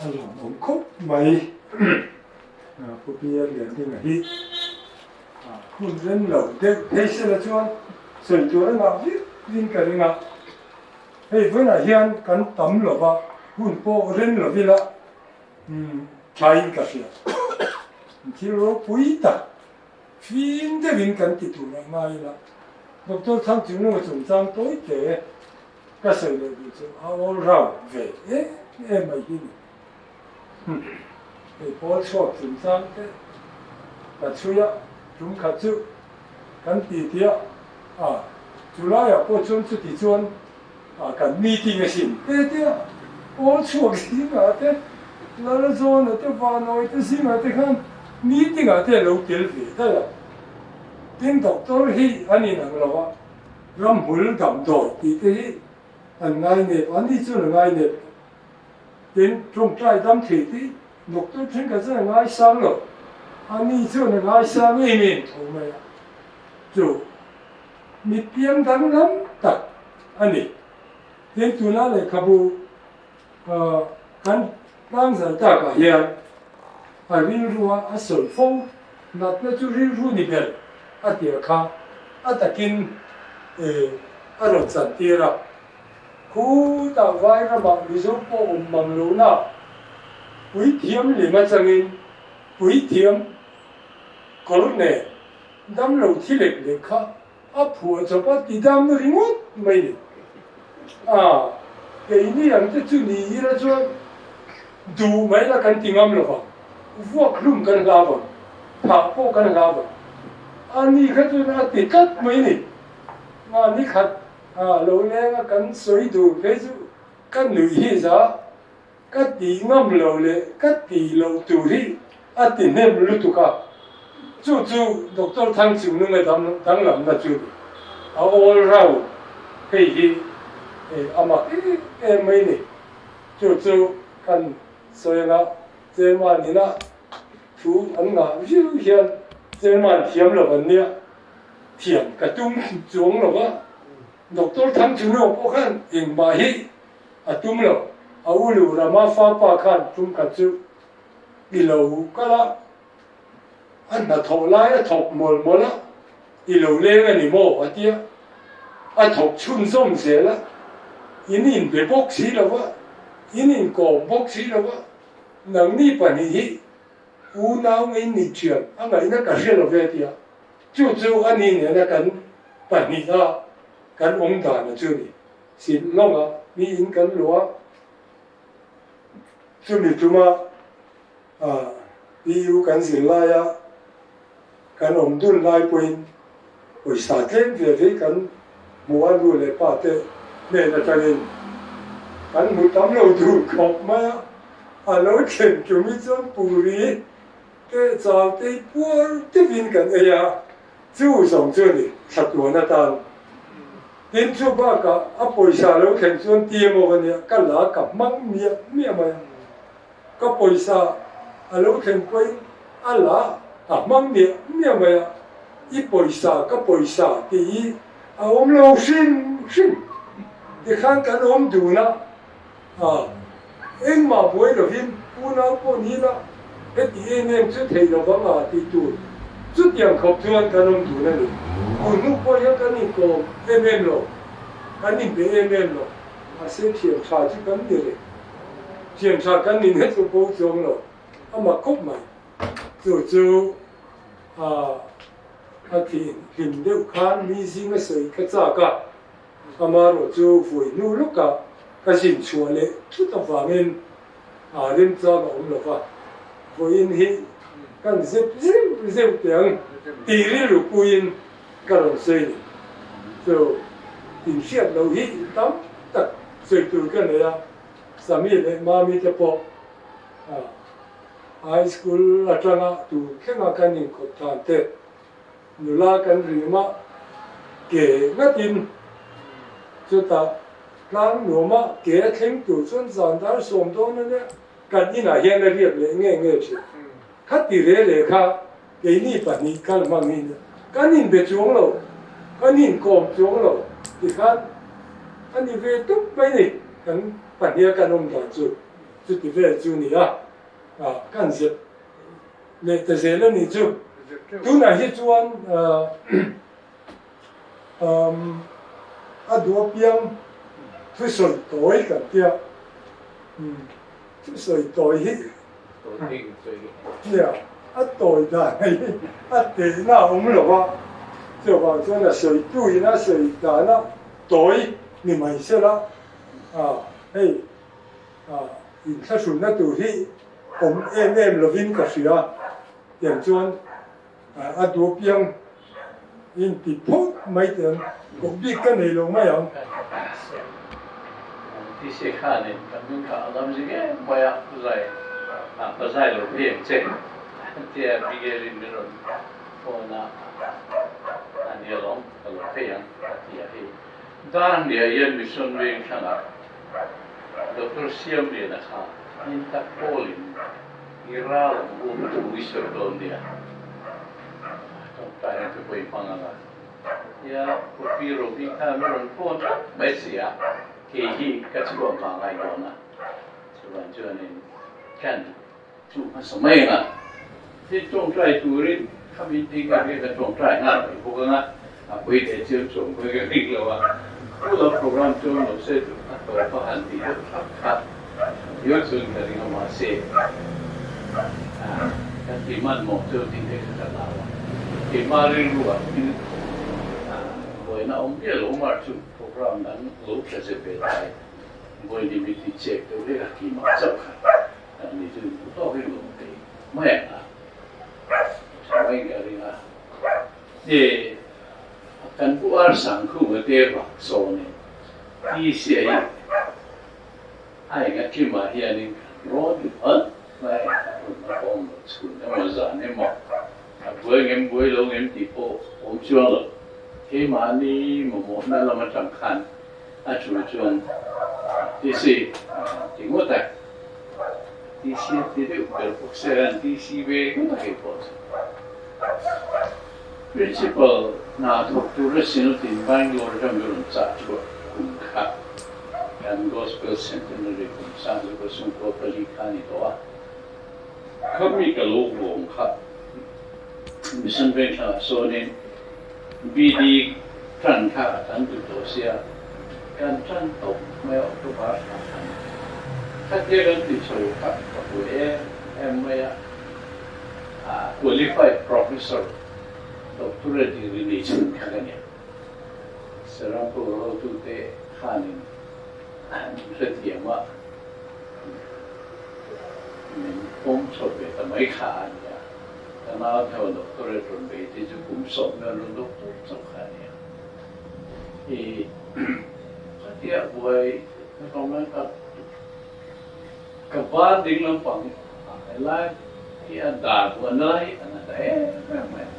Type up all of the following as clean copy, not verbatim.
A lawmawm khawp mai. Pu Pier Liandinga hi hun rem lo deuh phei sela chuan sawi tur a ngah viau in ka ring a. Hei vawiinah hian kan tam lo va, hun pawh rem lo ila thain ka hria. Thil ropui tak fim deuhin kan ti tur a ngai ila. Doctor Thangchungnunga chungchang tawi te Ka sawi leh duh chu a all round ve em em mai hi ni. Hei pawl chhuak chungchang te ka chhui a, tum khat chu kan ti tia a, chu laiah pawh chuan chuti chuan a kan meeting asin te tia pawl chhuak zingah te Lalzawna te Vanawi te zingah te khan meeting ah te a lo tel ve daih a, tin doctor hi an inang lo a. Ramhmul damdawi tih te hi an ngai nep, an ni chuan a ngai nep. Tin, tawngtai dam thei te hi doctor thenkhat chuan a ngai sang lo, a ni chuan a ngai sang em em tho mai a. Chu mi piang danglam tak a ni. Tin, tuna lehkhabu kan tlangzal takah hian a rilrua a sawi fo natna chu rilru ni ber a tia kha a takin a rawn chantir a. Khutah vai ramah Mizo pawh awm mang lohna puithiam lem atangin puithiam kawr nen damlo thi lek lek kha A phuah chawp a ti dam ringawt mai ni. A, keini ang te chu ni ila chuan duh mai la kan ti ngam lo vang, vuak hlum kan hlau vang, thah pawh kan hlau vang. A ni kha chuan a ti tlat mai ni. A ni khat a lo leng a kan sawi dur phei chu ka nuih hi za Ka tih ngam lo leh ka tih loh tur hi a ti hnem lutuk a, chu chu Doctor Thangchungnunga danglamna chu ni. A all round hei hi a mak em em mai ni. Chu chu kan sawi anga Chairman ina thu an ngah viau hian Chairman thiam lo an nia, thiam ka tum chuang lo va, Doctor Thangchungnunga pawh khan engmah hi A tum lo. A u lu Rama fapa khan tum khat chu i lo kal a, a hnathawh lai a thawk mawlh mawlh a, i lo leng a ni maw? a ti a. A thawk chhunzawm zel a, in inbe bawk si lo va, in inkawm bawk si lo va, nangni pahnih hi unau ngei nih thian a ngaihna ka hre lo ve a ti a. Chu chu a ni nena kan pahniha kan awm dan a chu ni. Silh lawngah mi in kan luh a, chumi tuma PU kan zir laia kan awm dun lai pawhin pawisa tlem ve ve kan hmu a, nu leh pa te hnen atangin kan hmu tam lo duh khawp mai a, a lo thlen tumi chuan puri te chau te puar deuhin kan ei a. Chu zawng chu a ni, thlatuan atan. Tin, chu bakah a pawisa lo thlen chuan ti emaw ka nia, ka la ka hmang miah miah mai a. Ka pawisa a lo thlen pawhin a la a hmang miah miah mai a, i pawisa ka pawisa tih hi a awm lo hrim hrim. Tikhan kan awm dun a, a engmah buai lovin unau pawh ni ila heti em em chu theih lo vang a tih tur chutiang khawp chuan kan awm dun a ni. Tun hnu pawh hian kan inkawm em em lo, kan inbe em em lo, mahse thian tha chu kan ni reng. Thian tha kan ni na chu bo chuang lo, a mak khawp mai. Chu chu a a thih hlim deuh khan mi zinga sawi ka chak a. Amaherawh chu vui hnu lawkah ka zin chhuah leh thut avangin remchang a awm lo va, vawiin hi kan zep zeuh zeuh teh ang tih rilru puiin ka rawn sawi ni. Chu inhriat loh hi tam tak sawi tur ka nei a, Sami leh Mami te pawh high school atanga tur thlenga kan inkhawp than te Nula kan rim a, ke ngatin chutah tlang nuama ke a thleng tur chuan zan dar 10 dawn a nia, kan inah hian a riak leh nge nge thin. Khati re leh kha keini pahnih kal hmang hi nia, kan inbe chuang lo, kan inkawm chuang lo tikhan a ni ve tawp mai ni, kan pahniha kan awm dan chu. Chuti vel chu ni a, kan zep leh ta zel a nih chu. Tunah hi chuan a duh apiang thusawi tawi kan tia, thusawi tawi hi nia a tawi dan hi a tehna a awm lo a, chuvang chuan a sawitu in a sawi dana tawi ni mai sela hei inthlahrunna tur hi awm em em lovin ka hria tiang chuan a duh apiang in ti phawt mai teh ang, kawp bik ka nei lo mai ang. Tise khanin kan nun kha a lam zing em mai a, pu zai ah ka zai lo phei ang che tia Abigail-in min rawn phone a, a nia lawm ka lo phei ang a ti a hei Darhnia hian mission veng hrangah Doctor Siamliana kha hmin tak pawlin i ral ang u thu i sawi dawn nia. Tawngtaina te pawh i hmang ang a. Tia Pu Robi kha min rawn phone tlat mai si a, kei hi ka chhuah hma ngai dawn a. Chuvang chuanin kan chu hmasa mai ang a. Thil tawngtai turin khami thing ka hriat a tawngtai nghal mai bawk ang a, a pawi leh chiam chuang pawi ka ring lo a. Pu lam program chuan lo se chu a tawp a han tih deuh thlap kha viau chuan ka ring a mahse kan ti hmanhmawh chu tih te kha ka hlau a. Keimah rilru ah thil buaina awm miah lo mar chu program dang lo tla zep ve thai buai ni mi ti chek deuh hlek a keimah chauh kha. Kan ni chu duh tawkin lo thei mai ang a, tha mai ka ring a. He kan pu ar sang khung a te vak sawn in TCA hi a eng a kim ah hianin kan rawn duh a mai a hun a awm lo chhun emaw zan emaw a buai ngem buai lo ngem tih pawh awm chuang lo. Keimahni mamawhna lam atang khan A chu chuan TC ti ngawt a, TC a ti deuh ber bawk se an TC ve ngawt a kei pawh chu. Principal hna thawk tur a Synod in Bangalore atang ka rawn chah chhuah kum kha kan Gospel Centenary kum sang chu ka sungkaw pali kha a ni tawh a. Khami ka lo vawng kha Mission Vengthlang ah sawnin BD tan kha a tan duh tawh sia, kan tan tawp mai a October thla khan khatia kan ti chho kha ka hmu em em mai a, qualified professor doctorate degree nei chhun kha ka nia. Serampur hotute khanin an hrethiam a, min pawm chho ve ta mai kha a nia. Ka nau theuh doctorate rawn bei te chu kum sawm vel rawn doctor chauh kha a nia. I khatia buai na tawng lai ka ka ban ding lampang ah helai hi a dar buan na lai hi a na ta em em mai a.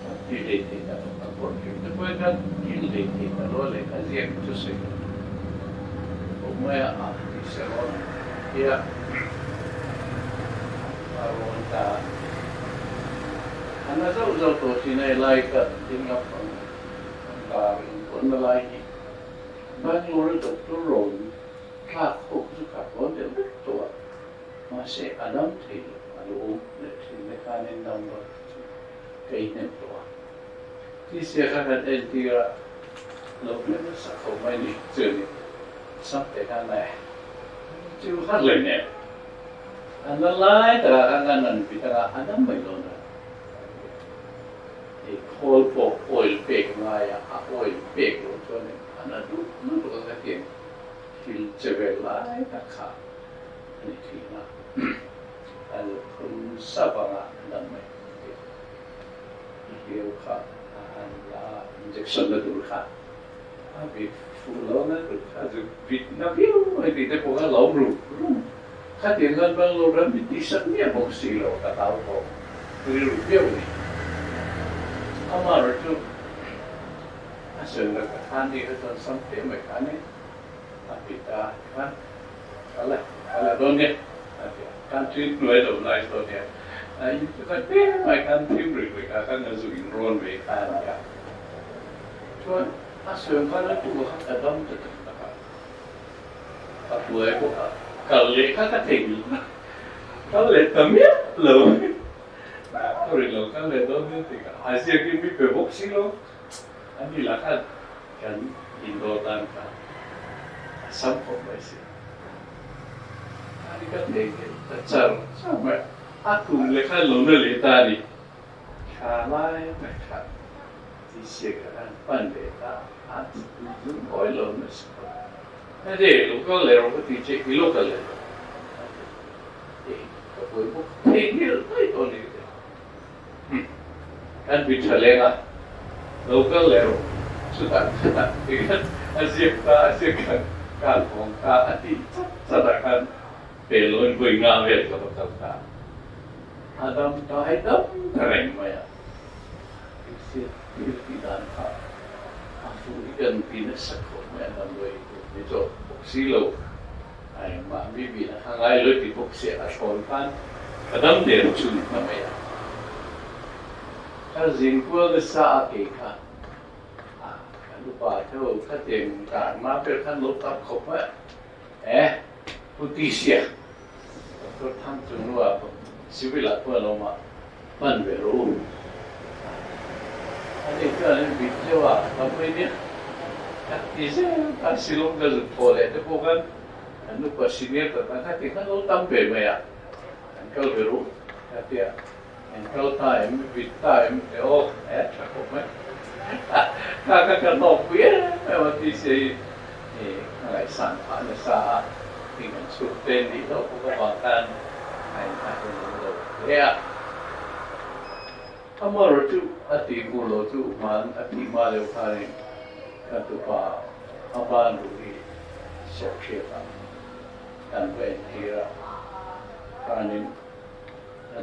Ka ti hlei thei ta lo, ka kawr hrim te pawhin ka kil hlei thei ta lo a lehkha ziak chu sawi lo awm mai a, a ti se rawn tia a rawn ta a na zauh zauh tawh thin a, helai ka ding lampang dar inbuan na lai hi Bangalore doctor rawn thlak ho chu ka rawn deuh vek tawh a, mahse a dam thei lo, a lo awm leh thin te khanin dam lo chu ka inhnem tawh a. Tisia kha kan entir a, lo hnem nasa khawp mai ni chuanin Samte khan e chu har leh nem a na lai takah khan kan rawn pit anga a dam mai dawn a hei khawl pawh oil pek ngai a, a oil pek loh chuan a na duh lutuk a khatiang thil che vel lai tak kha a ni thin a, a lo phun sap anga a dam mai dawn. Hliau kha a han la a, injection na tur kha a vit fuh lo na tur kha chu vit na viau mai tih te pawh kha lo rum rum. Khatiang khan Bangalore ram min tihsak miah bawk si lo ka hlau tawh rilru viau a ni. Amaherawh chu a sawi la ka khan ni kha chuan sam te mai khan in a vit a khan ka la ka la dawn nia a ti a, kan tui hnuai lo lai sawn nia a in chu ka te mai khan thim rik rik ah khan ka zu in rawn ve kha a ni a, chuan a sawi khan a tu kha ka dam ta tak tak a, ka hnuai bawk a. Kal leh kha ka thei lo a, kal leh ta miah lo. Doctor in lo kal leh dawn nia tih kha a ziak in mi pe bawk si lo. A ni lah khan kan indawr dan kha a sam khawp mai si. A ni ka thei thei ta char char mai a, a kum leh khan lo na leh ta a ni. Thla lai mai kha tihsiak a kan pan ve ta a, lungawi lo nasa khawp. Hei lo kal leh rawh ka ti che, i lo kal leh rawh a ti. Hei ka buai bawk thei nghilh daih tawh a ni ka ti. Umm kan bi tha leng a, lo kal leh rawh chutah khatah tikhan a ziak ta a ziak khan kal hawng ta a tih chat chat ah khan pe lo in vawi nga vel ka va kal ta. A dam ta hei dam ta reng mai a, Kristian thil tih dan kha a fuh hi kan ti nasa khawp mai a, damdawi tur hi chu bawk si lo, a engmah mi bih na kha ngai lo ti bawk si a thlawn khan ka dam der chun ta mai a. Ka zin kual nasa a kei kha a kan upa theuh kha tiang karna ber khan lo tam khawp mai a, eh Pu Tisia. Doctor Thang chu nu ah civil ah pawh a lo mah hman ve rawh u. A ni chuan in bit deuh a ka pui nia. Ka ti zel ta Shillong ka zuk thaw leh te pawh khan kan upa senior tak tak kha ti khan lo tam ve mai a. Kan kal ve rawh u ka tia in kal ta em bit ta em e aw e tha khawp mai. Kha kha ka hlawk pui em em a ti sia hi ka ngaihsan phah nasa a, hei kan chhuk te nih hlauh bawk avang khan a inthahnem awm lo hle a. Amaherawh chu a tih hmuh loh chu hman a tih hma deuh khanin ka tupa a ban ruh hi sawh hriat a kan va entir a, khanin a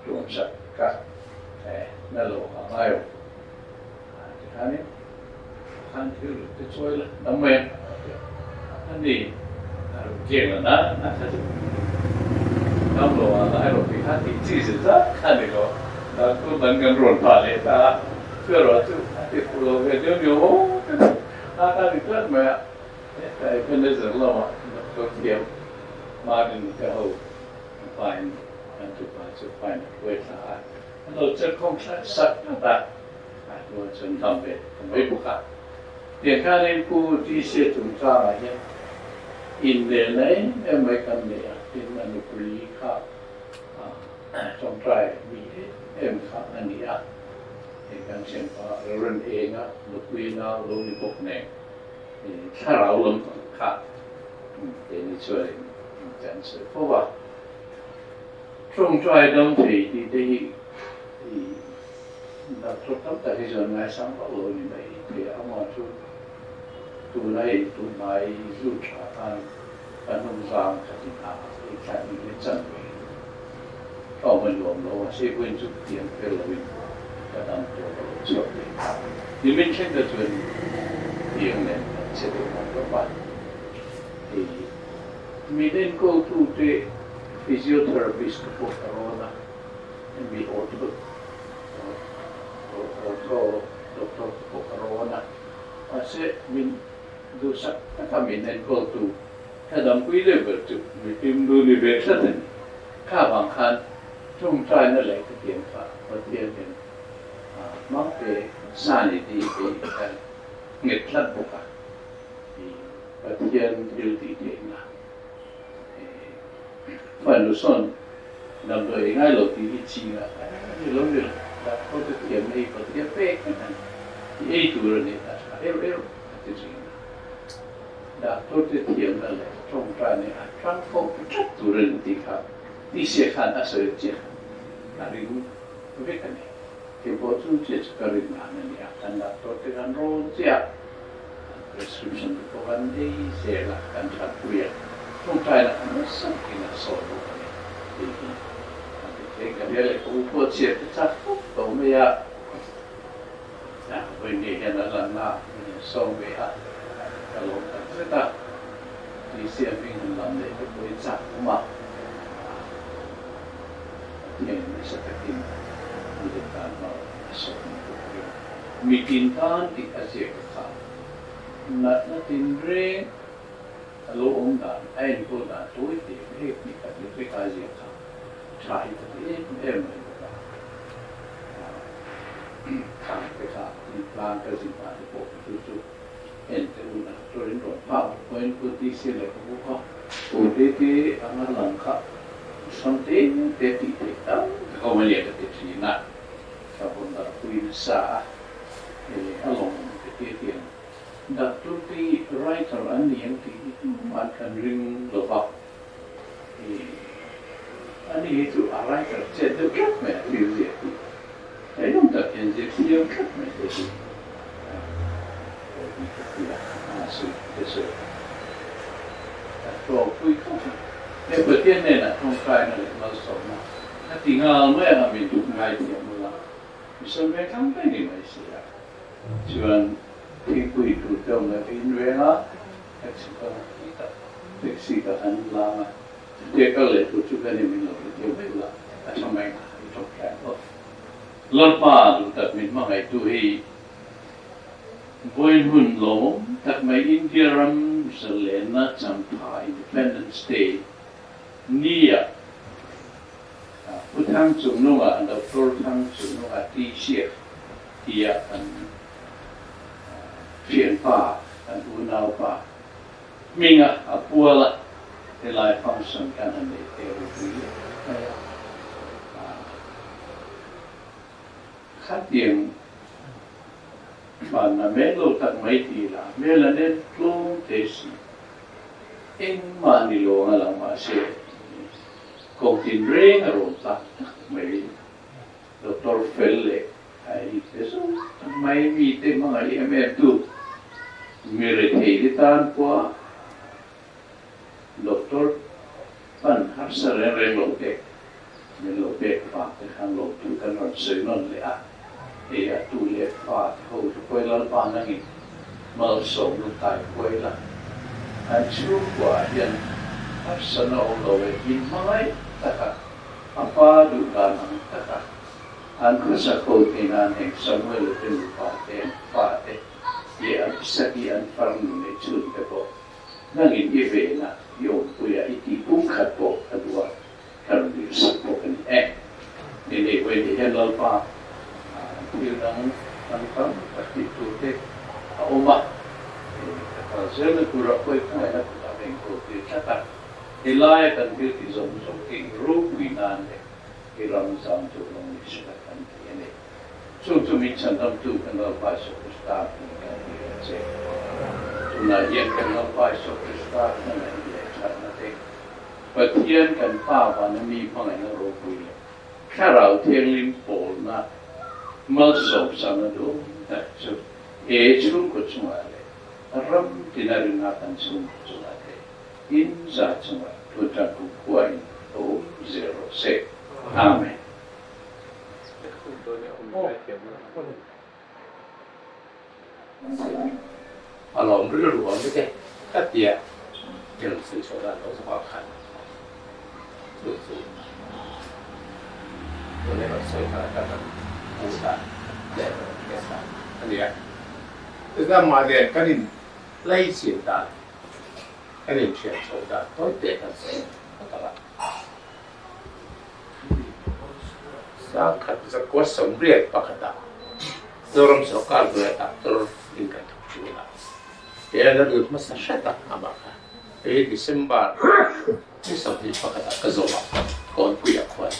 tuamsak ka na lo a ngai lo. Tikhanin khan thil ruk te chawi la dam mai ang a ti a. A ni, a ruk keng la na na kha chu dam lo a ngai lo tih kha tih chi zet zat kha a ni lo. Doctor dang kan rawn phah leh ta a, chu erawh chu a ti fuh lo ve deuh ni awm te chu a ka ni tlat mai a. Heta Ebenezer lamah doctor thiam Martin te ho an pain an tupa chu pain a hruai thla a. An lo che khawm hrat sat sat a, a hnuah chuan dam ve ta mai bawk a. Tiang khanin Pu TC chungchangah hian innel na em em mai kan nei a, tin a nupui kha tawngtai mi em em kha a ni a, hei kan thianpa Reverend Enga nupui nau lo ni bawk nen thlarau lampang kha keini chuanin kan sawi fo a. Tawngtai dam thei tih te hi i doctor tam tak hi chuan ngaisang vak lo a ni mai thei a, amah chu tuna hei tunhnai zu tha khan ka hnungzang kha ti hna hei thla hnih leh chan ve ka awm a nuam lo a, sei pawhin chu tiang fel loin ka dam tawh ka lo chhuak thei ta. Nimin thleng te chuan tiang nen kan che deuh vang vang a, hei Min enkawltute physiotherapist te pawh ka rawn a, mi ortho ortho doctor te pawh ka rawn a, mahse min duhsak taka min enkawltu ka dampui deuh ber chu mipim nu ni ve tlat a ni. Kha vang khan tawngtaina leh ka tiang kha Pathian hian hmang pe sa ni tih hi ka nghet tlat bawk a. Pathian thil tih theihna fanu sawn damdawi ei ngai lo tih hi ching a ni lo ni lo. Doctor te thiamna hi Pathian pek vek a ni. I ei tur a ni a tha erh erh a ti thin a. Doctor te thiamna leh tawngtaina a tangkawp tlat tur a ni tih kha tise khan a sawi chiah a ring vek a ni. Keipawh chu chiah chu ka rin dan a ni a, kan doctor te kan rawn chiah a. An prescription te pawh kan ei zel a, kan that pui a, tawngtaina kha nasa takin a sawi bawk a ni tih hi a ti thei. Ka hria leh ka u pawh chhiar te chak khawp tawh mai a, vawiin hian a lanna min han sawm ve a, ka lawm tak zet a, tih hming han lam leh te pawh hi chak awm a, Pathianin nasa takin mi tan hmang a sawm bawk a ring. Mitin tan tih a ziak a kha. Natna tinreng A lo awm dan, a enkawl dan tawi te hei hnih khat leh vek a ziak kha tha hi ka ti em em mai bawk a. Khang te kha thingtlang ka zin ah te pawh ka chu chu en te un a turin rawn phak bawk pawhin Pu TC lehkhabu kha u te te anga lang kha hrang te te tih theih tam tak a awm a nia ka ti thin a, ka rawn darhpui nasa a, a lawmawm ka ti a tiang. Doctor te hi writer an ni ang tih hi tumah kan ring lo va, ani hi chu a writer chet deuh tlat mai a thil ziak hi ngaihnawm tak hian ziak siam tlat mai te hi ka ti a, a sawi te sawi a tlawmpui khawp mai. He Pathian hnenah tawngtaina leh malsawmna a ti nghal mai ang a min ngaithiam ula, mi sawn ve thang daih ni mai si a. Chuan thingpui tur te awm leh ka in reng a, taxi ka taxi ka han lang a, chutia kal leh tur chu ka ni min lo hrethiam vek la, a tha mai nga i tawk thlai bawk. Lalpa duh tak min hmangaihtu hi vawiin hun lawmawm tak mai India ram zalenna changtha Independence Day ni ah Pu Thangchungnunga, Doctor Thangchungnunga T-shirt tia kan thianpa, kan unaupa hminga a pual a, helai function kan han neih te ropui leh mai a. Khatiang hmanna hmel lo tak mai ti la, hmel a nen tlawm te si, engmah ni lo anga lang mahse Kawng tinreng a rawn tlak tak mai. Doctor fel leh a i te zawng tak mai mite hmangaih em em tu mi rethei te tan pawha Doctor pan harsa reng reng lo pek min lo pek vang te khan lo tu kan rawn sawi nawn leh a, hei a tu leh fa te ho chu pawi Lalpa nangin malsawm lutai huai la, an chhungkua ah hian harsatna awm lo e min hmangaih taka a pa duh dan ang taka an khawsa kho thei nan heng Samuel-a te nupa te an fa te leh an Isaki an farnu neih chhun te pawh nangin i vena i awmpuia i tih pumkhat pawh a duh a ka rawn dil sak bawk a ni e. Ni nei vawi te hian Lalpa thil dang tam tam tak tih tur te a awm a, ka kal zelna tura pawi khawngaihna kutah ka inkawl tir tlat a, helaia kan thil tih zawng zawng hi ropui nan leh i ram zam tur lawng ni hre tak kan ti a ni. Chung chu min chhandamtu kan Lalpa Isua Krista hming kan ti a che. Tunah hian kan Lalpa Isua Krista hmangaihna leh thatna te Pathian kan Pa vana mi hmangaihna ropui leh Thlarau Thianghlim pawlna malsawmsakna duh tak chu he chhungkaw chungah leh ram tina ringa kan chhungkaw chungah te in za chungah Tutan kumkhua in awm zel rawh se. Amen. A lawm rilru ang te ka tia thil sawi chhuah dan lo zawk ah khan chu chu tun erawh sawi kha ka kan hmuh dan leh hriat dan a ni a. Chutiang mah nen kan in laichin dan, kan in thian chhoh dan tawi te kan sawi a tak a. Sangkhat zakua 81 ah Zoram sorkar hnuaia doctor in kan thawk thin a, he a lut hmasa hret a amah kha hei December ni 21 ah ka zawm a, Kawnpuiah khuan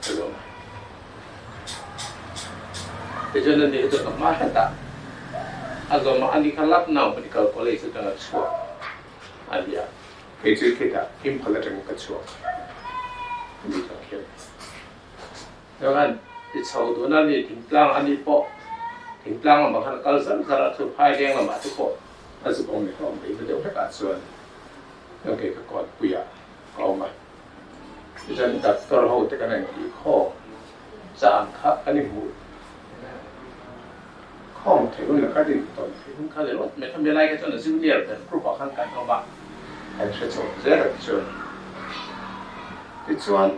ka zawm a. Tichuan ani hi chu ka hma hret a, a zawm a, ani kha Lucknow Medical College atanga chhuak a ni a. Kei chu khitah Imphal atangin ka chhuak a ni tak hian. Chuan i chho dun a ni, thingtlang a ni pawh thingtlang lamah khan a kal zar zar a, chu phaileng lamah te pawh a zuk awm leh ka awm theihna deuh hlekah chuan chuan kei ka kawnpuiah ka awm a. Tichuan doctor ho te kan intih khawm chang kha kan inhmuh khawm theih hun leh kan intawn theih hun kha leh ngawt mai. Khami lai kha chuan a junior ber group ah khan kan awm a. Kan hre chho zel a tichuan tichuan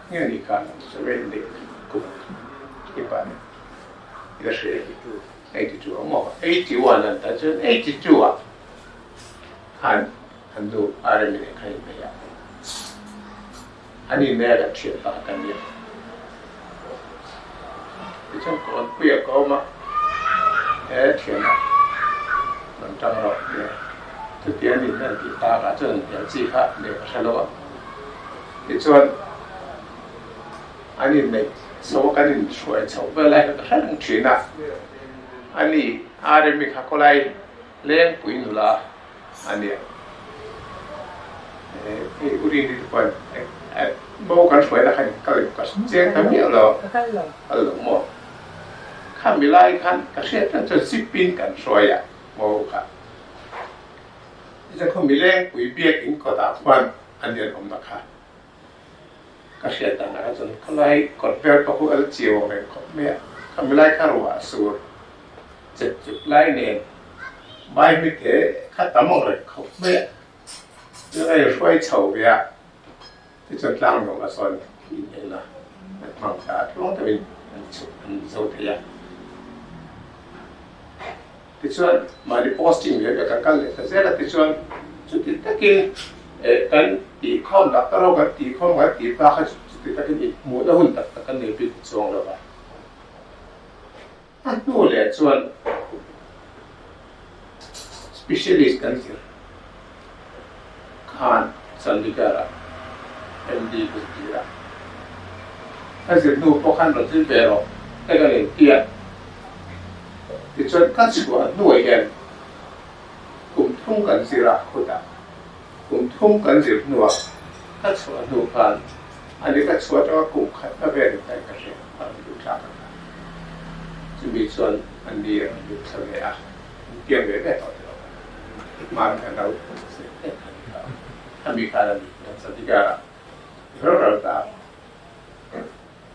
nge ni khan Samuel leh kum i pa nen. La hre 82 maw 81 an ta chuan 82 ah khan an nu Aremi nen khan innei a, an innei a kan thian pakhat an nia. Tichuan Kawnpuia ka awm a, he thiana rawn tang rawh nia chuti an inhmel tih takah chuan an hmel chi kha leh ka hre lo a. Tichuan an inneih chho a kan inhruai chhoh vel lai kha ka hre reng thin a, ani Aremi kha khawlai Lengpui nula a nia. Hei U Rini te pawhin bo kan hruaina khan kal ka chiang ta miah lo. Kal lo maw? Kha milai khan ka hriat reng chuan zip in kan hruai a bo kha. Tichuan khaw milengpui biak in kawtah khuan a nian awmna kha ka hriat dan ah chuan khawlai kawt vel pawh khu a la chiau ang reng khawp mai a, kha milai kha ruah a sur chep chup lai nen Maimite kha tam ang reng khawp mai a, chuan a inhruai chho ve a, tichuan tlang nuam a sawn inneihna an hmang ta a, tluang deuhin an chhuk an zo thei a. Tichuan mahni posting ve ve kan kal leh ta zel a, tichuan chuti takin kan tihkhawm doctor ho kan tihkhawm kan tih pa kha chuti takin inhmuhna hun tak tak kan nei bik chuang lo va. A hnu leh chuan specialist kan zir khan Chandigarh ah MD ka zir a, ka zir hnu pawh khan rawn zir ve rawh te ka nei tia. Tichuan ka chhuah hnuah hian kum thum kan zir a khutah kum thum kan zir hnuah ka chhuah hnu khan ani ka chhuah atanga kum khat na vel in ka hria a rawn lut thlak a kha chumi chuan ani a rawn lut thla ve a an piang ve ve tawh tilo hman ka no zet zet a ni kha khami khan ani kan Chandigarh ah ral ral ta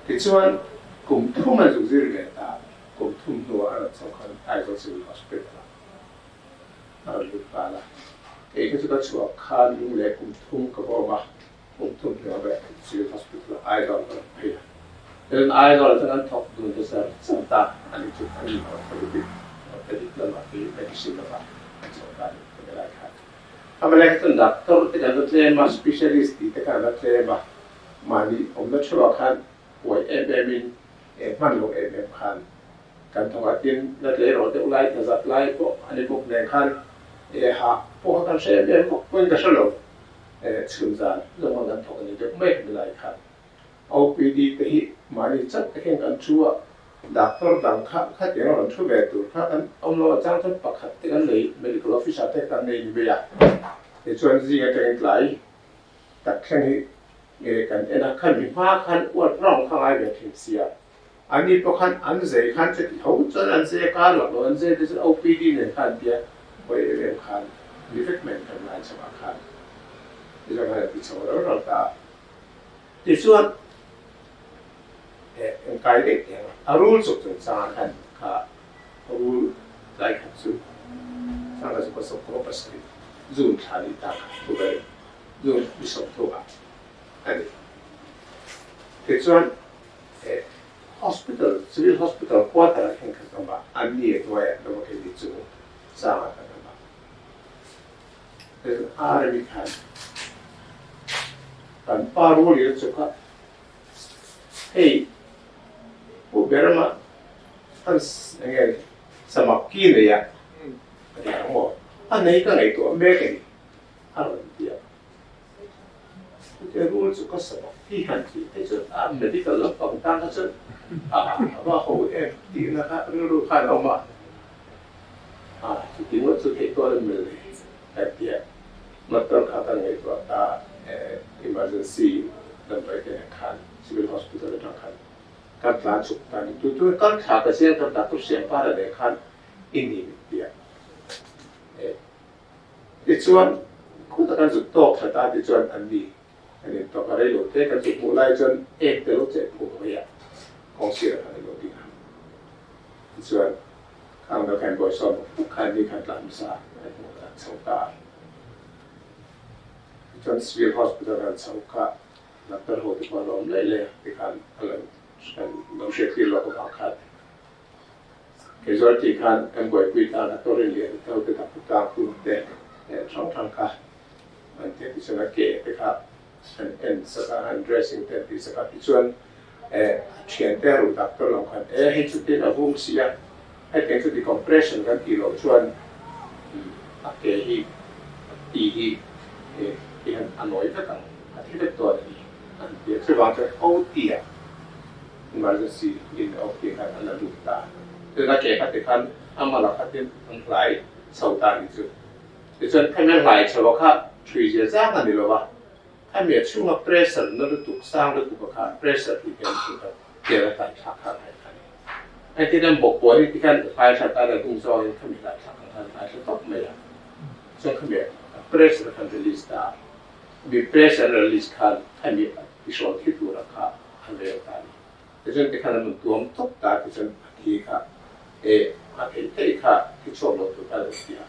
tichuan kum thum an zuk zir ve ta. Kum thum hnuah a rawn chho khan Aizawl Civil Hospital ah a rawn lut nghal a. Kei kha chu ka chhuah khan lung leh kum thum ka va awm a, kum thum hnuah ve Civil Hospital ah Aizawl ka rawn phei a. Tichuan Aizawl ah chuan an thawk dun ta zar zar ta a ni chu an orthopedic orthopedic lamah te medicine lamah an chho ta a ni ka ti lai khan. Amalek chuan doctor te kan la tlem a, specialist tih te kha an la tlem a, mahni awmna theuhah khan huai em em in eh hman lo em em khan kan thawk a, tin la tleirawl deuh lai tla zat lai pawh a ni bawk nen khan eh hah pawh kha kan hre em em bawk pawhin ka hre lo eh chhun zan zawng khan kan thawk a ni deuh mai ka ti lai khan OPD te hi mahni chauh te hian kan thu a, doctor dang kha khatiang a rawn thu ve tur kha kan awm lo a chang chuan pakhat te kan nei medical officer te kan nei ni mai a, tichuan zing atangin tlai tak thleng hi nge kan en a, khan mi hma khan uat rang kha ngai ve thin sia, an ni pawh khan an zei khan chuti tho chuan an zei kar lak lo, an zei te chuan OPD nen khan an tia hawi em em khan ni vek mai kan ngai chho ah khan tichuan khan an ti chho rau rau ta a, tichuan eh engkai daih teh ang a rul chuk chung chang khan kha rul tlai khat chu chang kha chu ka sawm kawp pasarih June thla ni ta kha thu ber June ni sawmthum ah a ni. Tichuan he hospital, civil hospital quarter ah hian kan awm a, an ni a hnuaiah an awm a, keini chu sangah kan awm a. Tichuan Army khan kan pa rualin a chuk a, hei Pu Berama an enge samak ki nei a a ti ang maw? A nei ka ngaihtuah mek a ni. A rawn ti a, Chute rul chu ka sabak hi han tih te chuan a medical lampang tan kha chuan a va ho em tihna kha rilru khan a awm a, a chuti ngawt chu theih dawn em mawle ka ti a, motor kha ka ngaihtuah ta emergency damdawi te nen khan civil hospital atang khan kan tlan chhuk ta ni tu tu kal thla ka zel kan doctor Siampara nen khan i ni min ti a. Tichuan, khuta kan zuk tawk that a tichuan an ni an in tawk a, reilo te kan zuk hmuh lai chuan ek te lo cheh phum mai a, kawng sirah khan an lo ding a. Tichuan, khang deuh khan bawisawm bawk bawk khan ni khan tlan hmasa an hmuh a, an chho ta a. Tichuan Civil Hospital an chho kha doctor ho te pawh an awm leh leh a, tikhan an lo hriattir lawk avang khan. Casualty khan kan buaipui tan a tawrin lian tho te tak tlang hun te leh hrang hrang kha an ti a, tichuan a ke te kha an en sak a, an dressing te an tih sak a, tichuan eh a thian te a ruh doctor lam khan eh hei chu tin a vung si a, hetiang chu decompression kan tih loh chuan a ke hi a ti hi eh tihian a nawi vek ang, a thi vek dawn a ni an ti a, chuvang chuan OT ah Emergency in a awk tih khan an la lut ta. Tuna ke kha ti khan a mala khatin an hlai chho ta ni chu. Tichuan khami a hlai chho a kha thui zia zang a ni lo a, khami a chhunga pressure na lutuk sang lutuk a kha pressure tih hian chu kha tel a hlai thlak kha a hlai kha a ni. Engtin an bawk puan hi ti khan hlai thla tan a dung zawngin khami hlai thlak ang khan hlai thla tawp mai a, chuan khami a pressure khan release ta a, mi pressure release khan khami a tihrawl thi tur a kha a vel ta a ni. Tichuan tikhan an rawn tuam tawp ta tichuan a thi kha e a theih theih kha thi chhuak lo tur kha a lo ti a.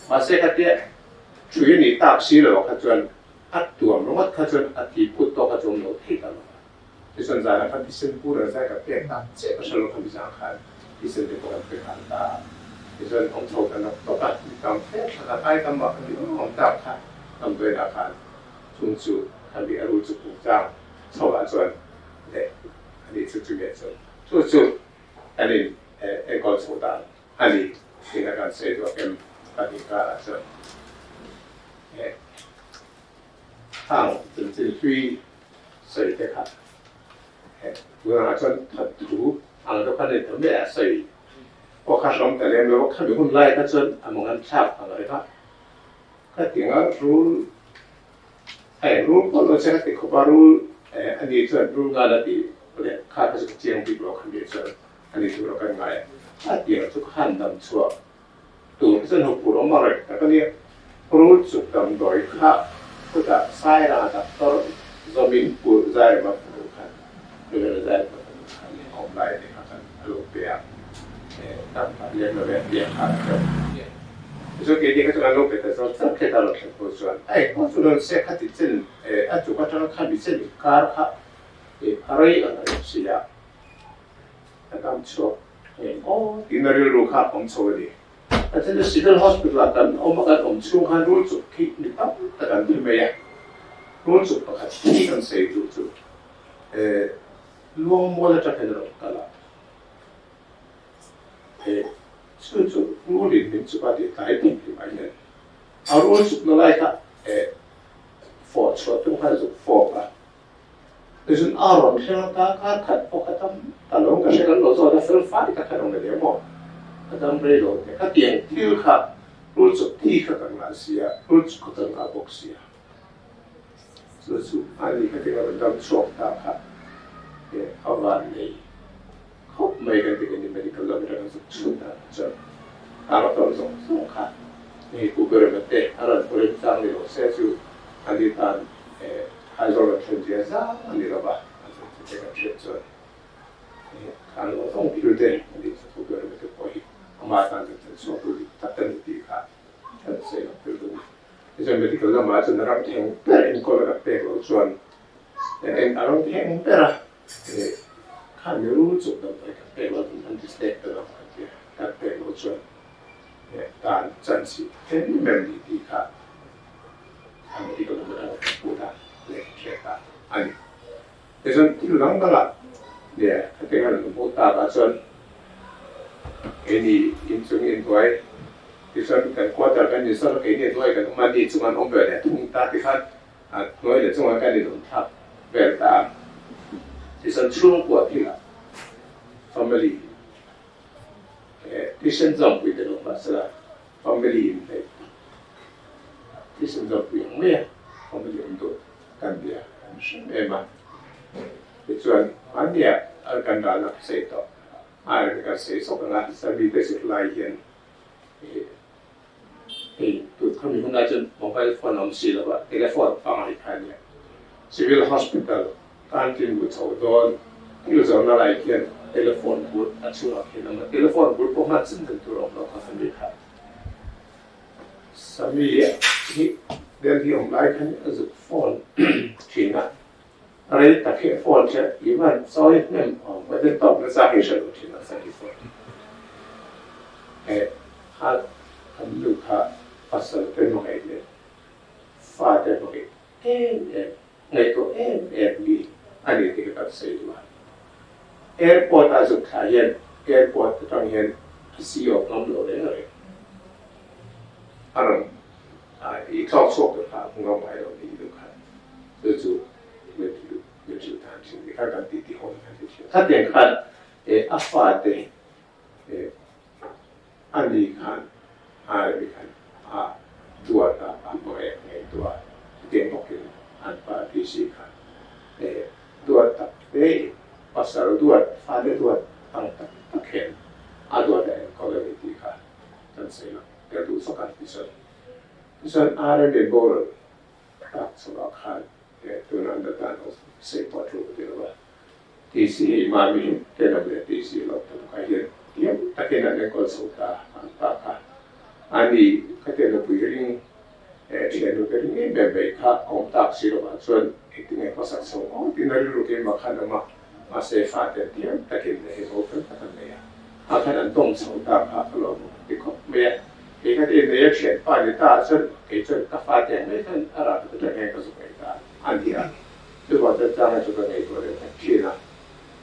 Mahse khatia thui a nih tak si lo kha chuan a tuam ringawt kha chuan a thi phut tawk kha chu awm lo thei ta lo a. Tichuan zanah khan thisen pur an zai ka pek ta che ka hre lo kha mizang khan thisen te pawh an pe nghal ta a. Tichuan awm chho ta nawk tawk a, mi tam fe thla khat ai tam mah kha mi awm tak kha damdawiinah khan chung chu kha mi a rul chu puk chang chho ah chuan leh a nih chu chumi ah chuan chu chu kan in enkawl chho dan a ni tiin a kan sawi duak em pahnih karah chuan eh hang chanchin hlui sawi te kha eh tunah chuan that thu ang deuh kha nei ta mai a sawi pawh kha hrawm ta lem lo a khami hun lai kha chuan a mangan thlak ang reng a khatianga rul Hei rul pawh lo che ka ti khawp a, rul a ni chuan rul ngal a ti leh kha kha chu ka chiang bik lo kha mi chuan a ni tur a kan ngai a, a tiang chu ka han dam chhuah tur kha chuan hupur awm ang reng tak a nia, rul chuk damdawi kha chutah Saira doctor zawmin pur Zairema fanu khan Reverend Zairema fanu khan awm lai a ni kha khan a lo pe a, dam tak lem lo e tiang kha a hre. Tichuan keini kha chuan an lo pe ta zawt zawt khet a rawn thlen pawh chuan a engpawh chu rawn se khati chen a chuk atanga khami chen inkar kha a rei ang reng si a, a dam chhuak ngei aw tiin a rilru kha a awm chho a ni. A then chu Civil Hospital ah kan awm a, kan awm chhung khan rul chuk khi mi tam tak an thi mai a, rul chuk pakhat hi kan sawi duh chu Luangmual atang hian a rawn kal a. He chu chu rulin min chuk a tih tlai tum tih mai hian a rul chukna lai kha eh fawh chhuah tum khan a zuk fawk a, tichuan a rawn thleng a ta kar khat pawh kha tam ta lo ka hre kan lo zawt a fel fai tak khan awm ve leh maw a dam rei lo teh khatiang thil kha rul chuk thi kha kan ngah si a, rul chuk kha kan ngah bawk si a. Chu chu mahni khatin a rawn dam chhuak ta kha eh a van nei khawp mai kan ti kan ni medical lam atanga zuk chhun dan chuan hang a tawn zawng zawng kha hei Pu Berema te a rawn haw remchang ni lo se chu a ni tan eh Aizawl rawn thlen zia zang a ni lo va a chu chu te kan hriat chuan eh khan zawng zawng thil te a ni chu Pu Berema te pawh hi amah tan chuan thlen chhuak tu dik tak a ni tih kha kan sawi lo thil duh a ni. Tichuan medical lamah chuan a ram theng ber enkawl a rak pek loh chuan eng a ram theng ber a khan mi rul chuk damdawi kan pek loh chuan anti-snake te lam kan ti a, kan pek loh chuan tan chan chhi em em ni tih kha a medical lam atanga kan hmuh dan leh kan hriat dan a ni. Tichuan thil dang dangah leh khatiang a rawn hmuh takah chuan keini inchung inhnuai tichuan kan quarter kan insawn a, keini hnuai kan awm a, ni chung an awm ve leh thung ta tikhan a hnuai leh chungah kan inawm thlak vel ta a. Tichuan chhungkua thilah family thisen zawmpui te lo mahsela family inhneih thisen zawmpui ang mai a family awm duh kan bia kan hre em a. Tichuan hmannia kan ralna ka sawi tawh a reng kan sawi zawk ang a, Sami te zirlai hian hei tun khami hunah chuan mobile phone a awm si lo a, telephone pangngai kha a nia. Civil Hospital canteen bu chho dawn thil zawrhna lai khian telephone bul a chhungah khian a awm a, telephone bul pawh hman chin dan tur a awm lo kha Sami kha. Sami hi Delhi awm lai khan a zuk phone thin a. Rei tak hi phone che i van sawi hnem awm ka ti tawp nasa hi hre lo thin a sawi phone. Kha an nu kha pasal te hmangaih leh fate hmangaih em em, ngaihtuah em em mi a ni tih kha kan sawi duh a. Airport a zuk thla hian airport atang hian a si awk ngam lo reng reng. A rawn i tlawk chhuak tur kha a hmu ngam ngai lo ni duh kha. Chu chu min hrilh dan thin ni kha kan tih tih hawn kan ti thin. Khatiang khan a fate A ni khan Harry khan a duat a, a hmangaih ngaihtuah a, chutiang bawkin an pa DC khan duat tak te, pasal duat, fate duat ang tak tak hian a duat a enkawl a ni tih kha kan sawi lo, ka duh zawk a tichuan tichuan RMA boral tak chungah khan tuna an la tan ho sawi pawh a tul ka ti lo a. TC hei Mami tenawm leh TC lo ta bawk ah hian tiam takin an enkawl chho ta ang ta kha a ni. Ka te nupui ring thian nute ring em em mai kha a awm tak si lovah chuan engtin nge hmasak chho ngawt in a rilru keimah khan awm a, mahse fate an tiam takin leh hei ho fel tak an nei a, kha khan an tawng chho ta kha ka lawm awm ti khawp mai a. Kei ka te nei a thianpa ni ta ah chuan kei chuan ka fate ang mai khan a rah ta nge ka zuk ngei ta a ni a. Chuvang chuan tlanga chu ka ngaihtuah leh tak thin a,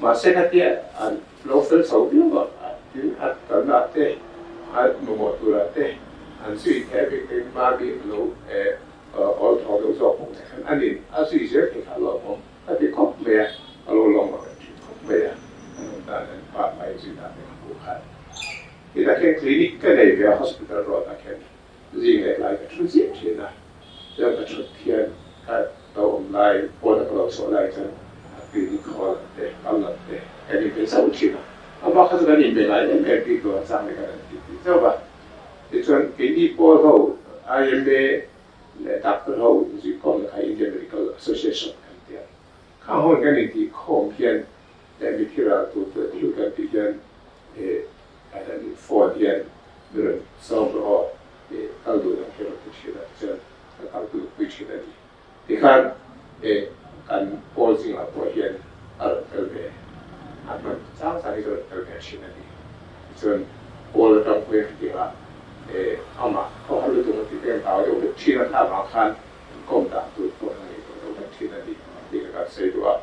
mahse khatia an lo fel chho viau a, tin a kalna ah te, a mamawh tur ah te an zui thei a bik in Mami a lo awl thawk deuh zawk bawk nen khan a nin a zui zel thei kha a lawmawm ka ti khawp mai a, a lo lawm ang thin khawp mai a, an awm dan an pa hmai zui dan te ka hmuh khan. Tinah khian clinic ka nei ve a hospital road ah khian Zing leh lai ka thu chiah thin a, chuan ka thut hian ka lo awm lai pawna ka lo chhuah lai chuan a clinic hall lam te, kal lam te kan inbe chauh thin a, amah kha chu kan inbe ngai em em bik lo a, chang leh kan han ti tih chauh va. Tichuan keini pawl ho IMA leh doctor ho inzuikhawmna kha Indian Medical Association kan ti a, khang hun kan intihkhawm hian leh mithi ral tur te thil kan tih hian Kan han in phone hian mi rawn sawm rawh aw tih kal duh ang hi a rawn ti thin a, tichuan ka kal duh pui thin a ni. Tikhan kan pawl zingah pawh hian a rawn tel ve a, hman chang chang hi chu a rawn tel ve thin a ni. Tichuan pawl atang pawhin khatiangah amah khawhar lutuk a tih te kan hlau deuh vek thin a, kha avang khan an kawm dan tur pawh an ngaihtuah deuh vek thin a ni tih ka kan sawi duh a.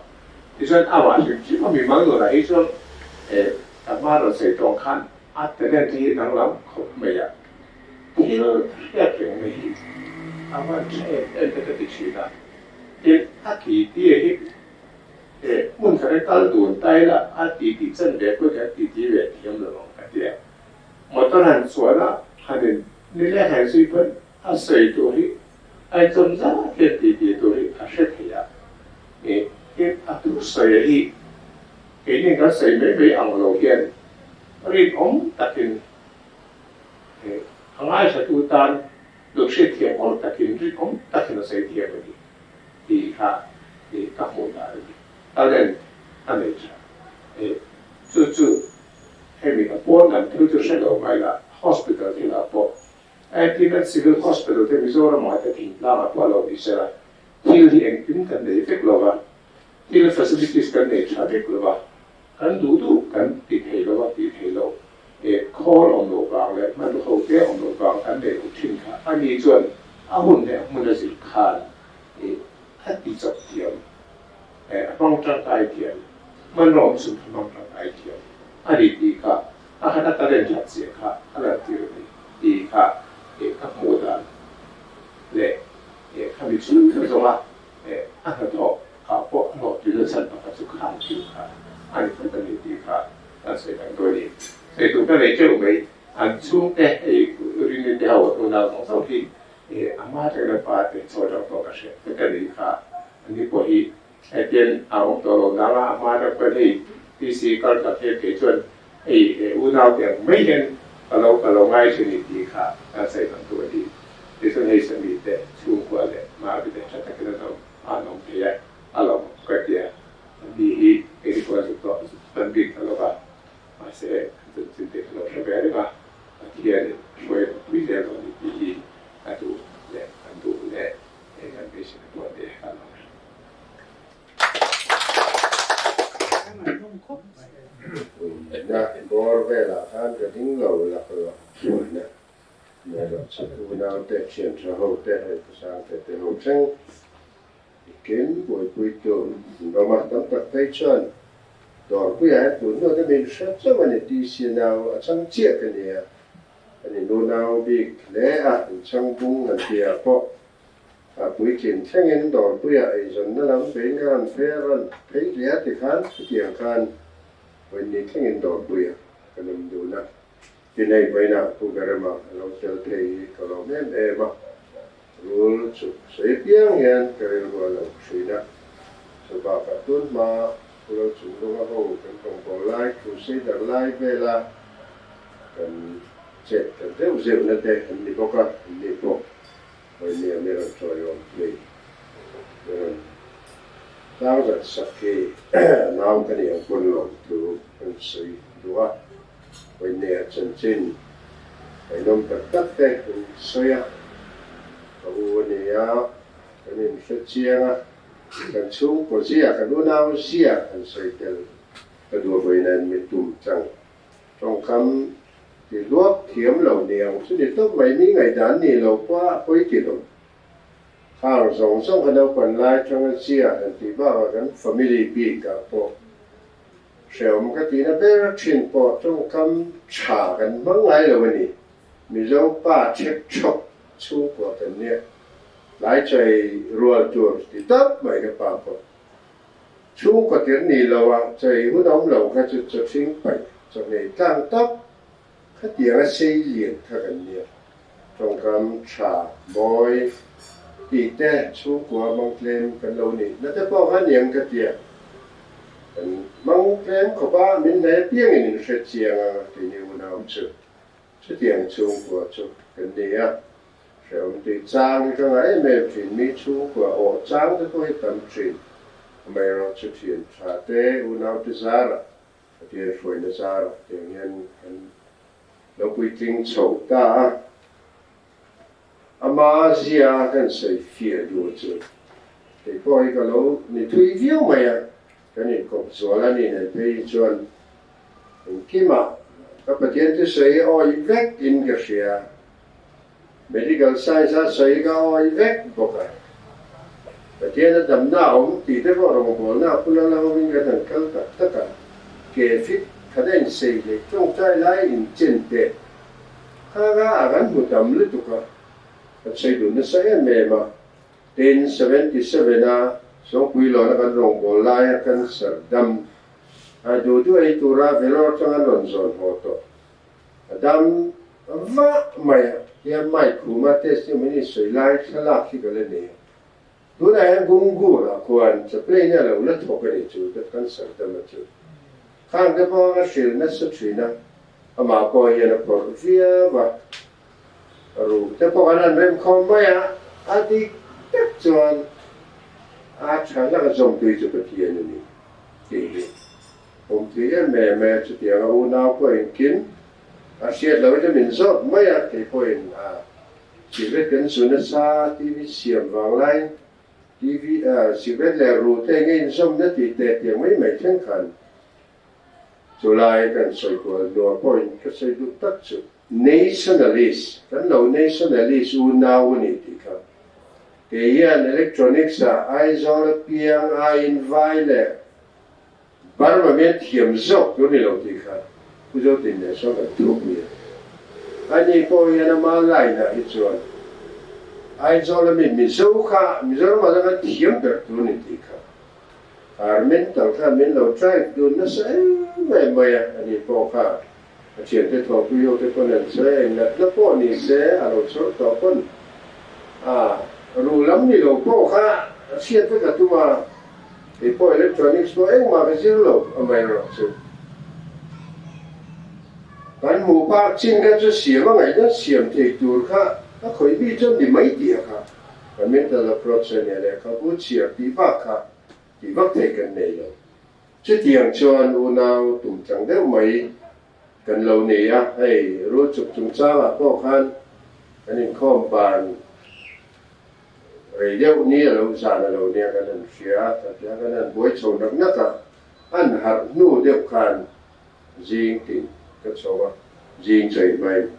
Tichuan amah hrim hrim a mimal nunah hi chuan Ka hma rawn sawi tawng khan a talent hi danglam khawp mai a, thil hriat reng mai hi a van tha em em te ka ti thin a. Tin, a ti ti hi hmun khat a kal dun ta ila a ti tih chan ve pawh hian ti ti ve thiam lo ang ka ti a. Motor han chuan a, han in nileng han zui pawn a sawi tur hi a inchawm zat hian ti ti tur hi a hre thei a. Tin, a thusawi hi Keini kan sawi mai mai ang lo hian rinawm takin a ngaihthatu tan lo hriatthiam awm takin rinawm takin a sawi thiam a ni tih kha ka hmuh dan a ni. Talent a nei tha. Chu chu hemi a pawn lam thil chu hre lo mai la, hospital thilah pawh Antimen Civil Hospital te Mizoramah te thingtlangah pawh a lo ni sela, thil hi engkim kan nei vek lo va, Thil facilities kan nei tha vek lo va, kan duh duh kan ti thei lo va, tih thei lo khawl awm loh vang leh hmanraw ho te awm loh vang kan nei loh thin kha a ni chuan a hun leh a hmun a zir khan a ti chawp thiam, a hmang tangkai thiam, hmanraw awm chhun kha hmang tangkai thiam a ni tih kha a han a talent that zia kha a lantir a ni tih kha ka hmuh dan leh khami chhung zawng a A hnathawh ah pawh a hlawhtlinna chhan pakhat chu khang thil kha a ni tlat a ni tih kha kan sawi dang dawn a ni. Sawi tur ka nei teuh mai, an chhungte hei Rini te ho unau zawng zawng hi a hma atangin a pa te chaw atang pawh ka hriat vek a ni kha, ani pawh hi hetiang a awm tawh lo nang a, a hma atang pawn hei PC kal tlat hian kei chuan hei unau te ang mai hian ka lo ka lo ngai thin i tih kha kan sawi dang tur a ni. Tichuan hei Sami te chhungkua leh Mavi te tha takin an awm a, an awm thei a, a lo awm ka ti a, an ni hi kei pawh an zuk tawh an bik ta lova, mahse an chanchin te ka lo hre ve reng a, Pathianin a hruai a pui zel dawn ni tih hi ka duh leh kan duh leh eng an beiseina pawh te ka lo hre. Na bawr velah khan ka ding lo laklawh thin a. Unaute, thian tha ho te, hei Pu Sangte te ho thleng ikin buaipuitu ram a tam tak phei chuan Dawrpuiah hian tun hnu te min hre chauh a ni TC nau a chang chiah ka nia, a ni nu nau bik hle a, inchang bung han ti ah pawh a puitlin thlengin Dawrpuiah eizawnna lam bein ka rawn phei a, rawn phei hle a tikhan chutiang khan vawiin thlengin Dawrpuiah kan awm dun a. Tinei vawiinah Pu Berema a lo tel thei hi ka lawm em em a, rul chuk sawi apiang hian ka rilru a lo thin a. Chu bakah tun hma Pu Lo Chunglunga ho kan tawngbawl lai, Crusader lai vela kan chet ta zeuh zeuhna te an ni bawk a, an ni pawh vawinia mi rawn tawiawm thei, mi rawn tlangzat sak hi nau ka nih ang pawn lawmthu kan sawi duh a. Vawinia chanchin ngaihnawm tak tak te kan sawi a, ka u a ni a, kan inhre chiang a, kan chhungkaw zia, kan unau zia kan sawi tel ka duh vawiin mi tum chang tawngkam ti hluak thiam lo ni ang chu ni tawp mai, mi ngaihdan ni lo pawh a pawi ti lo. Khang zawng zawng kha naupan lai tanga zia han tih bakah kan family bik ah pawh Hreawm ka tihna ber thin pawh tawngkam tha kan hmang ngai lo a ni. Mizo pa chhek chhawk chhungkua kan nia. Tlai chei rual tur ti tawp mai ka pa pawh. Chhungkaw tir ni lo a chei hun awm lo kha chu chaw hring paih chaw ngei tlang tawp khatiang a sei lian kha kan nia. Tawngkam tha mawi tih te chhungkua hmang tlem kan lo nih na te pawh kha niang ka tia. Kan hmang tlem khawp a, min hnai apiangin in hre chiang a keini unau chu chutiang chhungkua chu kan ni a. Hrehawm tih chang hi ka ngah em em thin, mi chhungkua awh chang te pawh hi tam thin. Amaherawhchu thian tha te unau te zarah Pathian hruaina zarah tiang hian kan lo puitling chho ta a, ama zia kan sawi fiah duh chu kei pawh hi ka lo ni thui viau mai a, kan inkawp zual a ni nen phei hi chuan engkimah ka Pathian thusawi hi awi vek in ka hria. Medical science a sawi ka awi vek bawk a, Pathian a damna a awm tih te pawh rawngbawlna a pula la hovin kan han kal tak tak a, ke fit khat a insei leh tawngtai lai inchen teh kha kha a kan hmu tam lutuk a, kan sawi dun nasa em em a, tin 77 a Sawngpuilawna kan rawngbâwl laia cancer dam a duh duh ei tura Vellore atanga an rawn zawn haw tawh. A dam vah mai a, hian mic khuma testimony sawi lai thlalak hi ka la nei a. Tunah hian Gungur ah khuan chaplain a lo la thawk a ni chu ka cancer dam a chu. Khang te pawh a hrilh nasa thin a, amah pawh hian a phawrh viau a. Ruh te pawh an han rem khawm mai a, a dik tak chuan a tha laka zawmtui chu Pathian a ni tih hi. Awmtui em em e, chutiang a unau pawh engkim a hriat loh in min zawt mai a, kei pawhin a cigarette kan zu nasa, TV siam vang laiin TV cigarette leh ruh te enge inzawmna tih teh tiang mai mai thleng khan chulai kan sawi kual hnuah pawhin ka sawi duh tak chu nationalist, kan lo nationalist unau a ni tih kha kei hian electronics ah Aizawl apiang aiin vai leh Burma mian thiam zawk tur ni lo tih kha Pu Zotin nen sawn kan thuk nia. Ani pawh hian ama line ah hi chuan Aizawl ami Mizo kha Mizoram ah chuan kan thiam ber tur ni tih kha Ar mental khan min lo drive dun nasa em em mai a, ani pawh kha a thiante thawhpui ho te pawn an sawi a, engnatna pawh ni se a lo chawr tawh pawn a ru lam ni lo pawh kha a hriat vek a tum a. Kei pawh electronics pawh engmah ka zir lo amaherawh chu kan hmuh phak chin kha chu siam a ngaihna siam thei tur kha a khawih mi chuan ni mai tih a kha kan mental approach a nia lehkhabu chhiar tih bak kha tih vak thei kan nei lo. Chutiang chuan unau tum tlang deuh mai kan lo nei a, hei rul chuk chungchangah pawh khan kan inkhawm ban Rei deuh ni a lo zan a lo nia kan han hria a, khatia kan han buai chho nak nak a, an harh hnu deuh khan zing tin ka chho a, zing chei hmain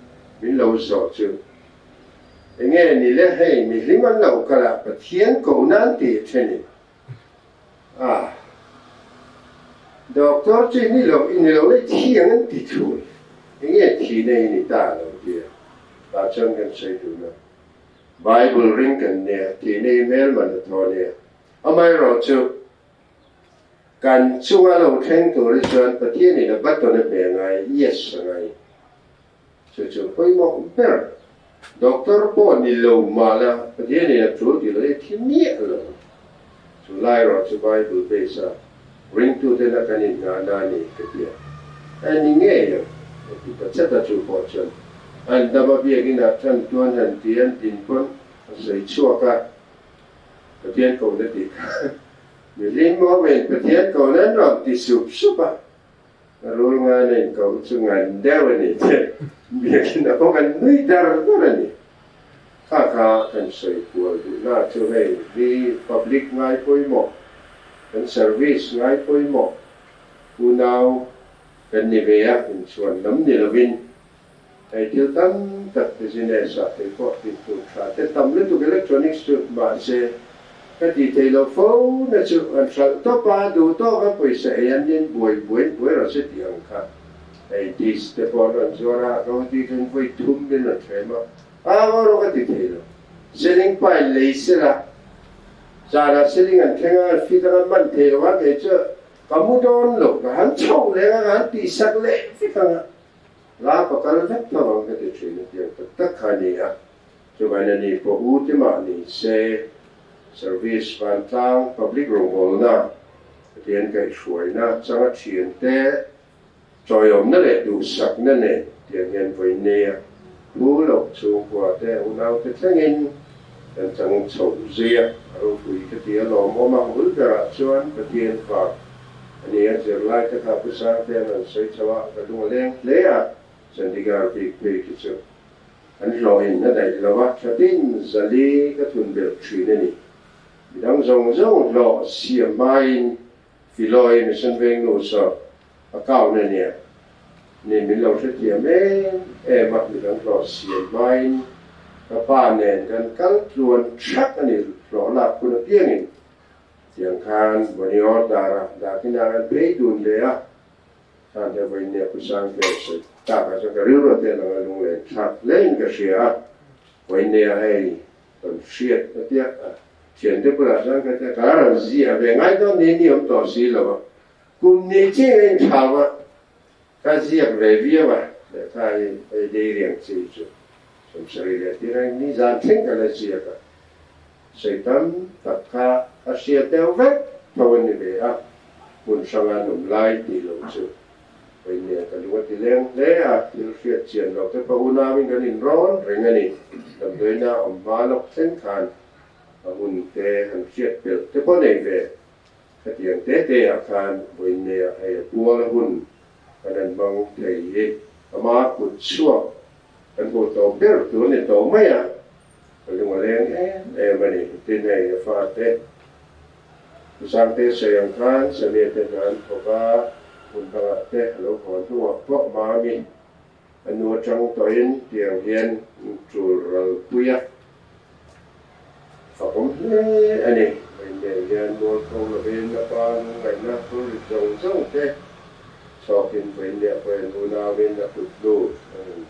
min lo zawh chu. Enge ni le hei mihlim an lo kal a, Pathian ko nan ti a then in a doctor chu ni lo i ni lo le thiang an ti thul. Enge thi nei ni ta lo ti a, tah chuan kan sawi dun a. Bible ring kan nia, thi nei hmel man a thaw nia. Amaherawhchu kan chunga lo thleng tur hi chuan Pathianin a button a hmeh a ngai, yes a ngai. Chu chu pawimawh ber. Doctor pawh ni lo mah la, Pathianin a tul ti lo hi thi miah lo. Chu lai erawh chu Bible base a ringtuten a kan innghahna a ni ka ti a. A ni ngei ang, a ti ta chat a, chu pawh chuan an dam a biakinah tan tuan han ti an din pawn a sawi chhuak a, Pathian kohna tih kha mihlim awmin Pathian kohna an rawn ti sup sup a. Rul ngai na in koh chu ngan deuh a ni che. Biakinn a pawh kan nui dar dar a ni. Kha kha kan sawi kual duhna chu hei hi public ngai pawimawh, kan service ngai pawimawh, unau kan ni ve a, inchhuan lam ni lovin hei thil tam tak business ah kei pawh tih tur tha te tam lutuk electronics chu mahse ka tih theih loh fo na chu an hralh tawp a, duh tawk a pawisa ei an nin buai buaiin buai rawh se tih ang kha hei dish te pawh an rawn zuar a, ka ti chuan vawi thum min rawn thlem a, a ngaw rawh ka ti thei lo selling pile lei sela zanah selling an thleng a, an fit anga man thei lo a kei chu ka mu dawn lo ka han chhoh leng a ka han tihsak leh vek ang a. La ka kal vek tho ang ka ti thin a tiang tak tak kha a ni a, chuvain a ni pawh u te mah ni se service vantlang public rawngbawlna Pathian kaihhruaina changa thian te chawiawmna leh duhsakna nen tiang hian vawi nei a, phu loh chhungkua te unau te thlengin kan chang chho zui a, a ropui ka ti a lawmawm a, bul berah chuan Pathian fak A ni a, zirlai te kha Pu Sangtea'n an sawi chho a, ka lung a leng hle a, Chandigarh bik phei khi chu an hlawhin a daih lo a, thlatin zali ka thun belh thin a ni. Midang zawng zawng hlawh siam hmain Filawi Mission Vengnu saw account a nia, ni min lo hrethiam em em a, midang hlawh siam hmain ka pa nen kan kal tluan thak a ni, hlawh lak hun apiangin. Tiang khan Bonior dara dakin a an phei dun ve a, khan te vawiin nia Pu Sangte sawi tak ah chuan ka rilru te lang a lunglen thlak hle in ka hria a, vawiin nia hei kan hriat a tia a thian te bulah chuan ka tia ka la rawn ziah ve ngai dawn ni ni awm tawh si lo a, kum ni chiah a inthlau a ka ziak ve viau a, lehkha hi hei deiriang chi chu 70 leh tireng ni zan thleng ka la ziak a. Sawi tam tak kha a hriat deuh vek tho a ni ve a, hmun hranga an awm lai tih loh chu Vawinia ka lung a ti leng hle a, thil hriat chian loh te pawh unauin kan inrawn reng a ni. Damdawiina awm hma lawk thleng khan a hun te han hriat pelh te pawh nei ve. Khatiang te te ah khan Vawinia hei a pual a hun kan han hmang thei hi ama kut chhuak kan hmuh tawh ber tur a ni tawh mai a. Ka lung a leng em em a ni. Tin hei a fate Pu Sangte sawi ang khan Samia te hna an thawk a, hmun dangah te a lo haw hnuah pawh Mami a nu atang tawhin tiang hian tul ral pui a fakawm hle a ni. Vawiin hian mualpho lovin a pa lungngaihna phurrit zawng zawng te chhawkin vawiin leh pawhin unauin a kut hnu a rawn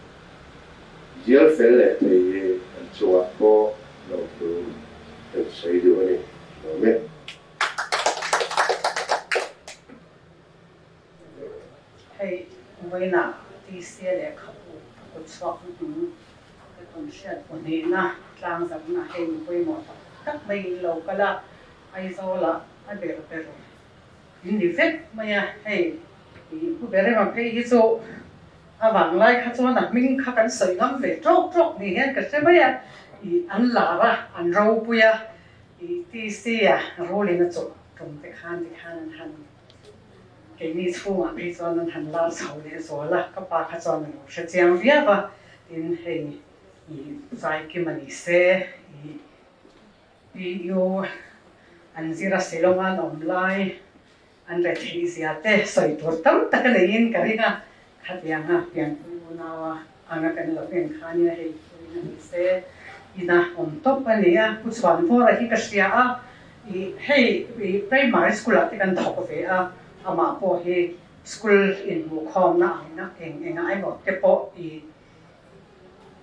Zial fel leh thei hi an chungah pawh lo thu kan sawi duh a ni. Lawm e. Hei vawiinah TCA lehkhabu a kut chhuak hnuhnung ka tawn hriat pahnihna tlangzarhna hei mi pawimawh tak tak mai in lo kal a, Aizawlah a ber ber in ni vek mai a, hei Pu Berema phei hi chu A vanglai kha chuan a hming kha kan sawi ngam ve tawk tawk ni hian ka hre mai a, ih an lar a, an ropui a, ih TC a rulin a chawh tum te khan ti khan an han keini chhungah phei chuan an han lar chho leh zual a, ka pa kha chuan a lo hre chiang viau a, tin hei ih zaikim a ni se, ih PU an zir a Shillong-a an awm lai An retheih zia te sawi tur tam tak a neiin ka ring a, khatianga pianpui unaua anga kan lo en khanin a hei pui na ni se. ina awm tawp a ni a. Pu Chhuanvawra hi ka hria a, i hei i primary school ah te kan thawk ve a, amah pawh hi school inhmuhkhawmna ang eng engah emaw te pawh i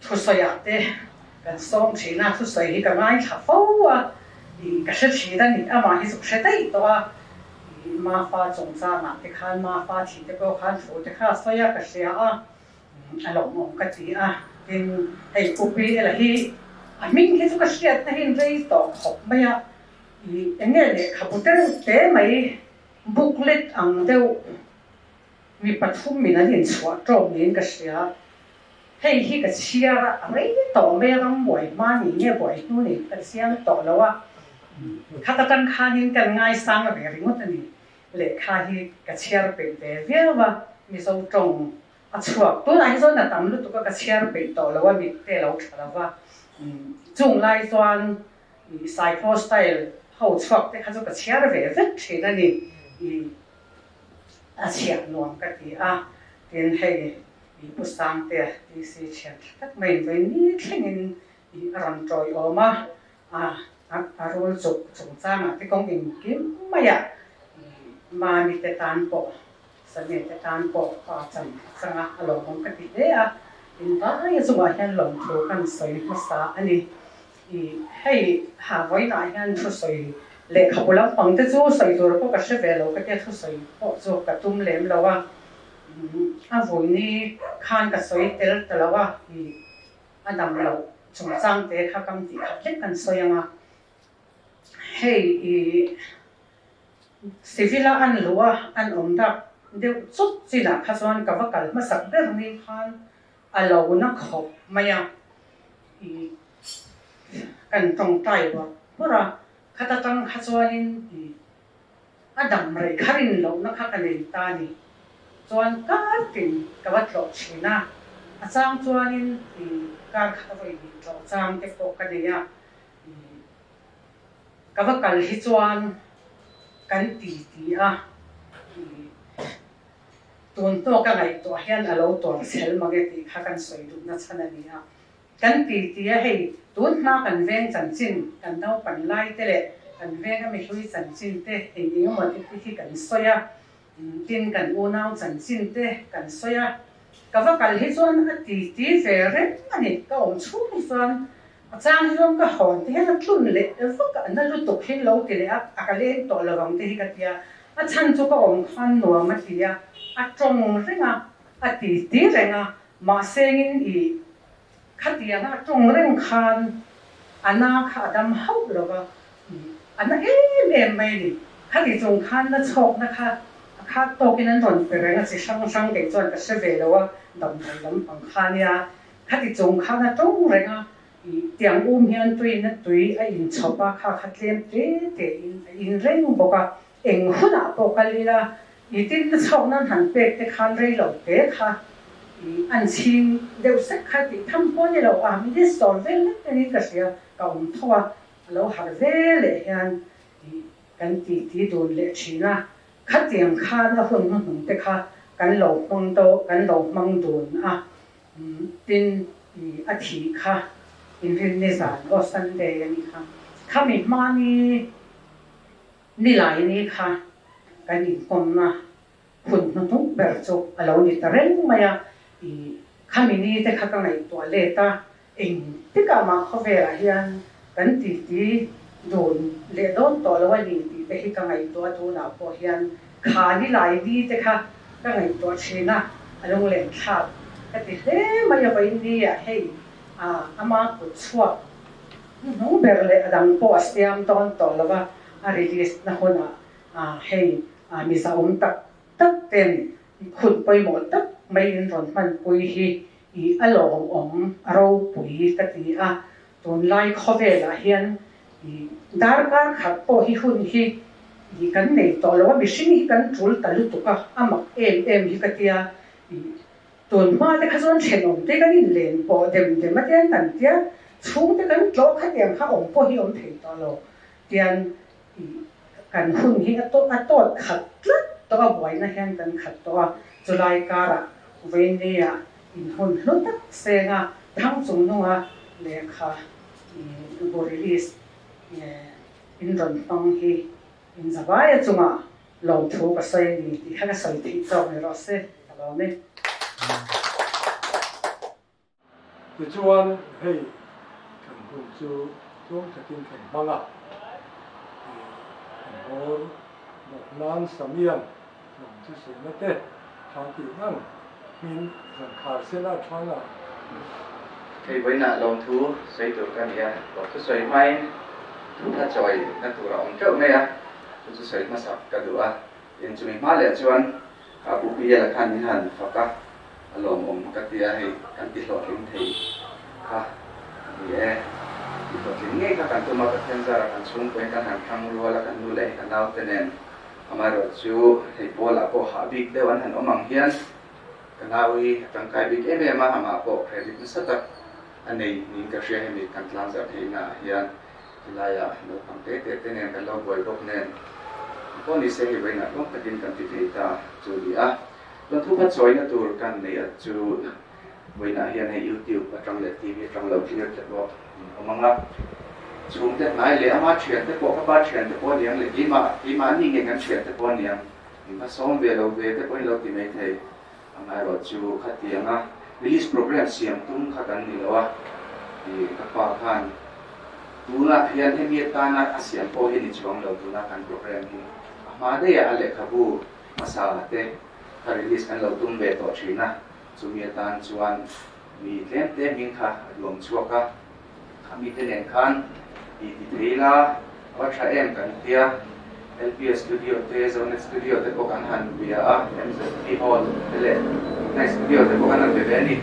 Thusawiah te kan sawm thin a, thusawi hi ka ngaithla fo a, ih ka hre thin a ni, amah hi chu ka hre daih tawh a, ih Mafa chungchangah te khan Mafa thih te pawh khan thu te kha a sawi a, ka hria a, a lawmawm ka ti a, tin hei Pu Pi Ela hi a hming hi chu ka hriatna hi rei tawh khawp mai a, ih eng nge lehkhabu tereuh te mai booklet ang deuh Mi pathum min an inchhuah ṭawk niin ka hria. Hei hi ka chhiar a, a rei tawh mai a, ram buai hma ni nge buai hnu ni ka chiang tawh lo a. Khat atang khanin kan ngaisang ve ringawt a ni. Lehkha hi ka chhiar peih ve viau a, Mizo ṭawng a chhuak. Tunah hi chuan a tam lutuk a, ka chhiar peih tawh lo a, mitte a lo ṭha lo va. Chung lai chuan Saikhaw style ho chhuak te kha chu ka chhiar ve vek ṭhin a ni. A chhiah nuam ka ti a, tin hei i Pu Sangtea TC thian tha tak mai in vawi ni thlengin i a rawn tawiawm a, a rul chuk chungchangah te kawng engkim maiah i Mami te tan pawh Sami te tan pawh pa chan a chang a, a lawmawm ka ti hle a, in vaia chungah hian lawmthu kan sawi hmasa a ni. I hei ha vawiinah hian thusawi lehkhabu lampang te chu sawi tur pawh ka hre ve lo ka tia thusawi pawh chu ka tum lem lo a, a vawini khan ka sawi tel ta lo a, i a dam loh chungchang te kha kam tih khat lek kan sawi ang a, hei i civil a an luh a an awm dak deuh chawt chinah kha chuan ka va kal hmasak ber ni khan a lo na khawp mai a, i kan tawngtai bawrh bawrh a, khata tang kha chuanin i a dam rei kha rin lohna kha ka nei ta a ni. Chuan kar tin ka va tlawh thin a, a chang chuanin i kar khat a vawi hnih tlawh chang te pawh ka nei a, i ka va kal hi chuan kan ti ti a, i Tun tawk a ngaihtuah hian a lo tuar chhel mang e tih kha kan sawi duhna chhan a ni a. Kan ti ti a, hei tun hma kan veng chanchin, kan naupan lai te leh kan venga mihlui chanchin te eng eng emaw te te hi kan sawi a, tin kan unau chanchin te kan sawi a. Ka va kal hi chuan a ti ti ve reng a ni, ka awm chhung hi chuan a chang hi chuan ka hawn te hian a tlun leh vak a, na lutuk hi lo ti leh a, a ka leng tawh lo ang te hi ka ti a. A chhan chu ka awm khan nuam a ti a, a tawng reng a, a ti ti reng a, mahsengin i khatianga a tawng reng khan a na kha a dam hauh lo va, i a na em em mai a ni. Khati chung khan na chhawkna kha a khat tawkin an rawn pe reng a, chi hrang hrang kei chuan ka hre ve lo a, damdawi lampang kha nia, khati chung khan a tawng reng a, I tiang um hian tuiin a tui a inchhawp a, kha kha tlem te te in a in reng bawk a, eng hunah pawh kal ila i tin na chhawk nan han pek te khan rei lo te kha i an chhing deuh sek kha tih tham pawh ni lo a, minute sawm vel lek te niin ka hria, ka awm tho a, a lo harh ve leh hian i kan ti ti dun leh thin a, khatiang khan a hun hnuhnung te kha kan lo hmang deuh kan lo hmang dun a. Tin, i a thih kha inrinni zan aw Sunday a nih kha. Khami hmani nilai ni kha kan inkawmna hun hnuhnung ber chu a lo ni ta reng mai a. I khami ni te kha ka ngaihtuah let a, engtikah mah khawvelah hian kan titi dun leh dawn tawh lo a ni tih te hi ka ngaihtuah a, tunah pawh hian kha nilai ni te kha ka ngaihtuah thin a, a lunglen thlak ka ti hle mai a, vawiin ni ah hei ama kut chhuak hnuhnung ber leh a dang pawh a siam dawn tawh lo a, a release na hunah hei mizaawm tak tak ten hun pawimawh tak mai in rawn hmanpui hi i a lawmawm a ropui ka ti a, Tunlai khawvelah hian i darkar khat pawh hi hun hi i kan nei tawh lo a, mihring hi kan tul ta lutuk a, a mak em em hi ka tia. I tun hma te kha chuan thenawm te kan inlen pawh dem dem a tian kan tia, chhung te kan tlawh khatiang kha awm pawh hi awm thei tawh lo tian i kan hun hi a a tawt khat tlat tawh a, buaina hian kan khat tawh a, chulai karah vawinia in hun hlu tak senga thang chung nunga lehkha. Bu release in rawn hmang hi in zavaia chungah lawmthu ka sawi a ni tih kha ka sawi theih chawk ni rawh se ka lawm e. Tichuan hei kan hun chu tlawm takin kan hmang a, kan hawr bawk nan Samian lawmthu sawina te tha tih ang hmin zan khar sela thang a. Hei vawiinah lawmthu sawi tur ka ni a, lawmthu sawi hmain thu tha chawi na tur a awm teuh mai a, chu chu sawi hmasak ka duh a, tin chumi hma leh chuan ka pu Piyala khan min han fak a, a lawmawm ka ti a, hei kan ti hlawhtling thei kha a ni e, ti hlawhtling ngei kha kan tum a, Pathian zara kan chhungpuiin kan han hrang rual a, kan nu leh hei ka naute nen Amaherawh chu hei pawlah pawh hah bik deuh an han awm ang hian ka nau hi a tangkai bik em em a, amah pawh credit nasa tak a nei niin ka hria hemi kan tlang zarh theihna ah hian tilaiah naupang te te te nen kan lo buai bawk nen pawh ni se hei vawiinah tlawm takin kan ti thei ta chu a ni a. Chuan thupha chawina tur kan neih a chu Vawiinah hian hei YouTube atang leh TV atang lo clear te pawh in awm ang a, chhungte hnai leh ama thiante pawh ka pa thiante pawh aniang leh keimah keimahni nge kan thiante pawh aniang in va sawm ve lo ve te pawhin lo ti mai thei. Amaherawhchu khatianga release program siam tum kha kan ni lo a, ih ka pa khan tunah hian hemi atana a siam pawh hi ni chuang lo tuna kan program hi a hma daih a a lehkhabu hmasa te kha release kan lo tum ve tawh thin a. Chumi atan chuan mi tlem te hming kha a duang chhuak a, kha mite nen khan ti ti thei ila a va tha em kan tia. LPS Studio te, Zonet Studio te pawh kan han bia a, MZP Hall te leh Ignite Studio te pawh kan han be ve a ni.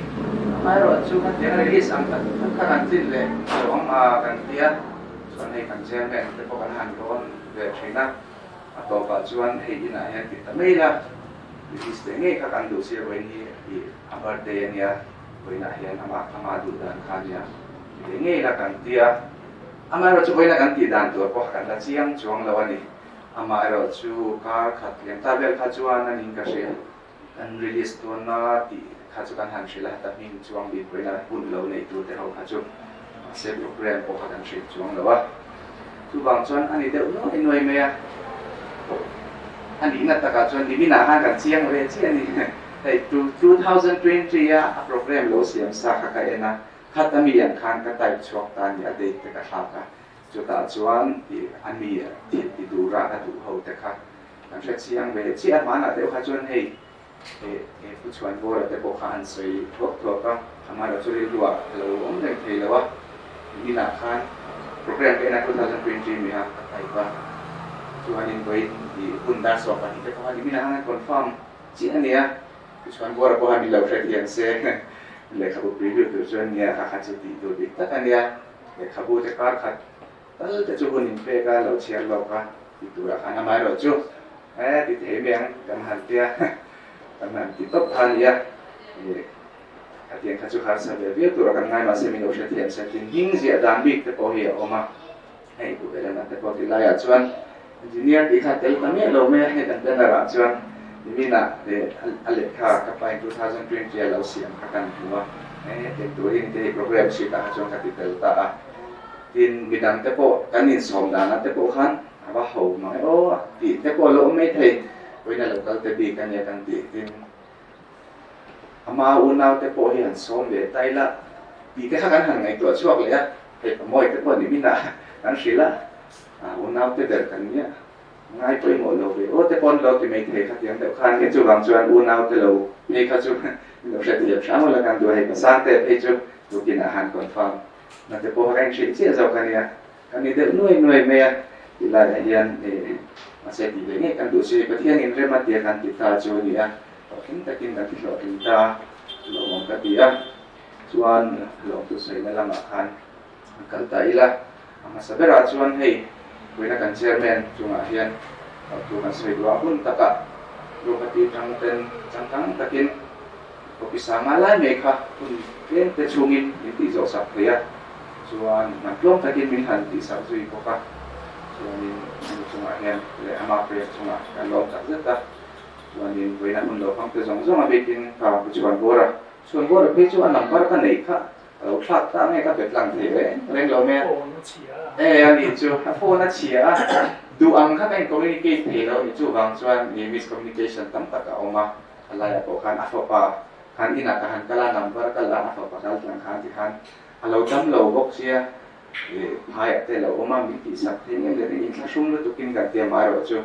Amaherawhchu khatiang release ang tak tak kha kan tlin leh lo ang a kan tia, chuan hei kan chairman te pawh kan han rawn ve thin a. A tawpah chuan hei inah hian ti ta mai ila, release leh ngei kha kan duh sia vawiin hi i a birthday a nia, vawiinah hian amah amah duh dan kha a nia, ti leh ngei ila kan ti a. Amaherawhchu vawiina kan tih dan tur pawh kan la chiang chuang lo a ni. Amaherawhchu kar khat lem ta vel kha chuan a niin ka hria, kan release dawn a tih kha chu kan han hrilh a, heta hming chuang bik vawiina hun lo nei tur te ho kha chu mahse program pawh kha kan hrilh chuang lo a. Chuvang chuan a ni deuh nuai nuai mai a, a nihna takah chuan niminah khan kan chiang ve chiah a ni. Hei 2020 a a program lo siam sa kha ka en a, khat a mi ang khan ka type chhuak ta a ni, a date te ka thlak a, chutah chuan ih a mi thil ti tura a duh ho te kha kan hre chiang ve chiah a, hmanah deuh kha chuan hei he Pu Chhuanvawra te pawh kha an sawi thuak thuak a, amaherawh chu rilruah a lo awm reng thei lo a, niminah khan program ka en a 2023 mi kha ka type a, chuanin vawiin i hun dar 12 te pawh kha niminah khan confirm chiah a nia, Pu Chhuanvawra pawh khan min lo hrethiam se lehkhabu preview tur chuan nia kha kha chu tih tur dik tak a nia, lehkhabu te kar khat Tal te chu hun inpek a lo chhiar lawk a ti turah khan amaherawh chu e ti thei mai ang kan han tia kan han ti tawp kha a nia ih khatiang kha chu harsa ve viau turah kan ngai mahse min lo hrethiam se tin hming ziah dan bik te pawh hi a awm a hei duh ve lehna te pawh ti laiah chuan engineer tih kha tel ta miah lo mai a hei kan banner ah chuan niminah a lehkha ka pain 2020 a lo siam kha kan hmu a e eng turin te hei program sheet ah kha chuan ka ti tel ta a. Tin, midang te pawh kan insawm danah te pawh khan a va ho mang e aw tih te pawh a lo awm mai thei, vawiin a lo kal te bik a nia kan tih. Tin, ama unau te pawh hi han sawm ve ta ila tih te kha kan han ngaihtuah chhuak leh a, hei pamawi te pawh ni minah kan hrilh a, unau te ber kan nia ngai pawimawh lo ve aw te pawh an lo ti mai thei khatiang deuh khan nge chuvang chuan unau te lo phei kha chu min lo hrethiam hram ula kan duh a, hei pasang te phei chu tukinah han confirm. Hnate pawh a eng hrilh chiah zawk a nia, kan ni deuh nuai nuai mai a, ti laiah hian eh mahse tih ve ngei kan duh si, Pathianin rem a tia kan ti ta chu a ni a, hlawhtling takin kan ti hlawhtling ta lawmawm ka ti a, chuan lawmtu sawina lamah khan an kal ta ila, a hmasa berah chuan hei puina kan chairman chungah hian lawmtu kan sawi duh a, hun takah Guwahati tang ten changkang takin Copy sanga lai mai kha hun tlem te chhungin min tih zawh sak thei a, chuan man tlawm takin min han tih sak zui bawk a, chuanin ani chungah hian leh ama prayer chungah kan lawm tak zet a, chuanin vawiina hun lo hmang te zawng zawng a bikin kha Pu Chhuanvawra, Chhuanvawra phei chu a number ka neih kha. A lo thlak ta nge ka bet lang thei reng reng lo mai a. E a nih chu a phone a chhia a, duh ang kha ka in communicate thei lo a ni chuvang chuan ih miscommunication tam tak a awm a, a laiah pawh khan a fapa khan inah ka han kal a number ka la a fapa kal tlang khan tikhan a lo dam lo bawk sia ih phaiah te a lo awm a min tihsak thei ngem leh inthlahrung lutukin kan tia amaherawh chu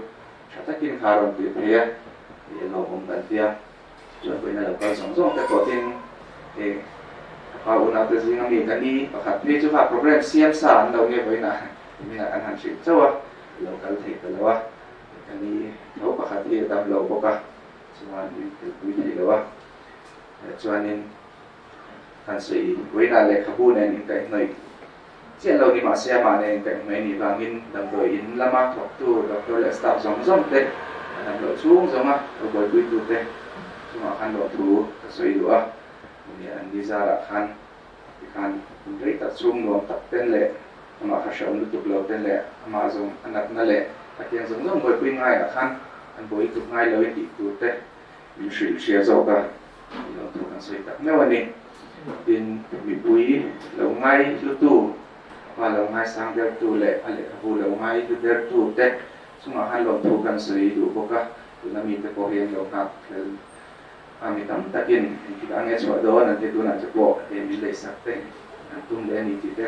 tha takin kha a rawn tih thei a ih a lawmawm kan tia. Chuan vawiin a lo kal zawng zawng te pawh tin hei ka pa unau te zing ami ka ni pakhat phei chu kha program siam sa an lo nge vawiin ah nimin ah kan han hrilh chauh a, a lo kal thei ta lo a, ka ni tho pakhat hi a dam lo bawk a, chuan in telpui thei lo a, chuanin kan sawi vawiin ah lehkhabu nen inkaihhnawih chiah lo ni mahse amah nen inkaihhnawih a nih vangin damdawi in lama thawktu doctor leh staff zawng zawng te a dam loh chhung zawnga lo buaipuitu te chungah khan lawmthu ka sawi duh a, nia an ni zarah khan tikhan hun rei tak chhung nuam tak ten leh amah kha hrehawm lutuk lo ten leh amah zawng a natna leh a kiang zawng zawng buaipui ngaiah khan an buai lutuk ngai lo in tih tur te min hrilh hria zawk a. Lawmthu kan sawi tak meuh a ni. Tin, mipui lo ngai hlutu, pa lo ngaisang dertu leh a lehkhabu lo ngai hlu dertu te chungah khan lawmthu kan sawi duh bawk a, tuna mite pawh hi an lo nghak fel a, mi tam takin engtik ah nge chhuah dawn an ti tunah te pawh he min leisak te an tum leh a ni tih te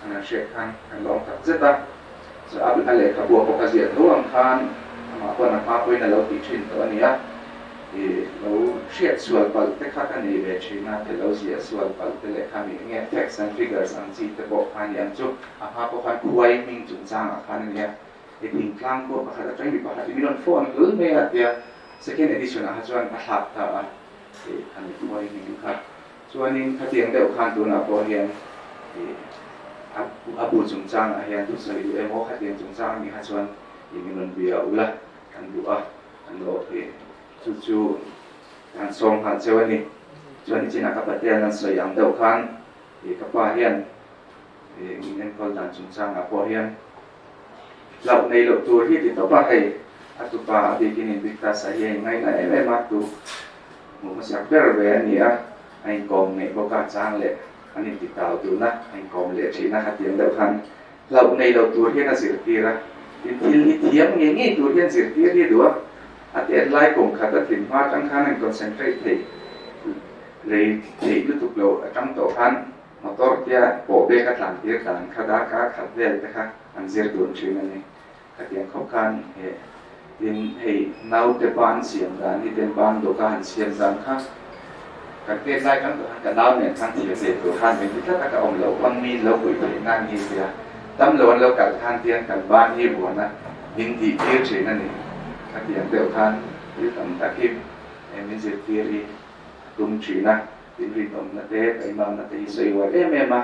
an han hriat khan kan lawm tak zet a. Chu a lehkhabu a pawh ka ziah tho ang khan amah paw'n a hma pawhin a lo tih thin tawh a ni a. I lo hriat sual palh te kha ka nei ve thin a, ka lo ziah sual palh te leh kha mi enge facts and figures ang chi te pawh kha a ni ang chu. A hma pawh khan khuai hming chungchangah khan a nia, i thingtlang khua pakhat atang mi pakhat i min rawn phone hlul mai a tia second edition ah kha chuan a thlak ta a, i khami khuai hming kha. Chuanin khatiang deuh khan tunah pawh hian i a bu chungchangah hian thusawi duh emaw khatiang chungchang ami kha chuan i min rawn bia ula kan duh a. An lo awp hi. Chu chu an sawm nghal cheu a ni. Chuan nichinah ka patean an sawi ang deuh khan ih ka pa hian ih min enkawl dan chungchangah pawh hian hlauh nei loh tur hi ti tawp a, hei a tupa a bikin Invictus a hi a inngaina em em a, tu hmuh hmasak ber ve a ni a, a inkawm ngeih bawk a, chang leh an inti tau dun a, a inkawm leh thin a, khatiang deuh khan Hlauh nei lo tur hian a zirtir a, tin thil hi thiam ngei ngei tur hian zirtir hi duh a, a tet lai kum khat a tlin hma atang khan a in concentrate thei rei theih lutuk lo atang tawh khan motor tia pawh bek a tlan tir dan kha darkar khat vel te kha an zir dun thin a ni. Khatiang khawp khan he tin hei naute ban siam dan hi ten ban dawka han siam dan kha kan tet lai kan tawh khan ka nau nen khan thiam ve tur khan min ti tlat a ka awm loh pawn mi lo puih theih nan hi tia dam lo an lo kalh khan tian kan ban hi buan a min tih tir thin a ni. Khatiang deuh khan thil tam tak hi min zirtir hi a tum thin a, tin rinawmna te taimamna te hi sawi uar em em a.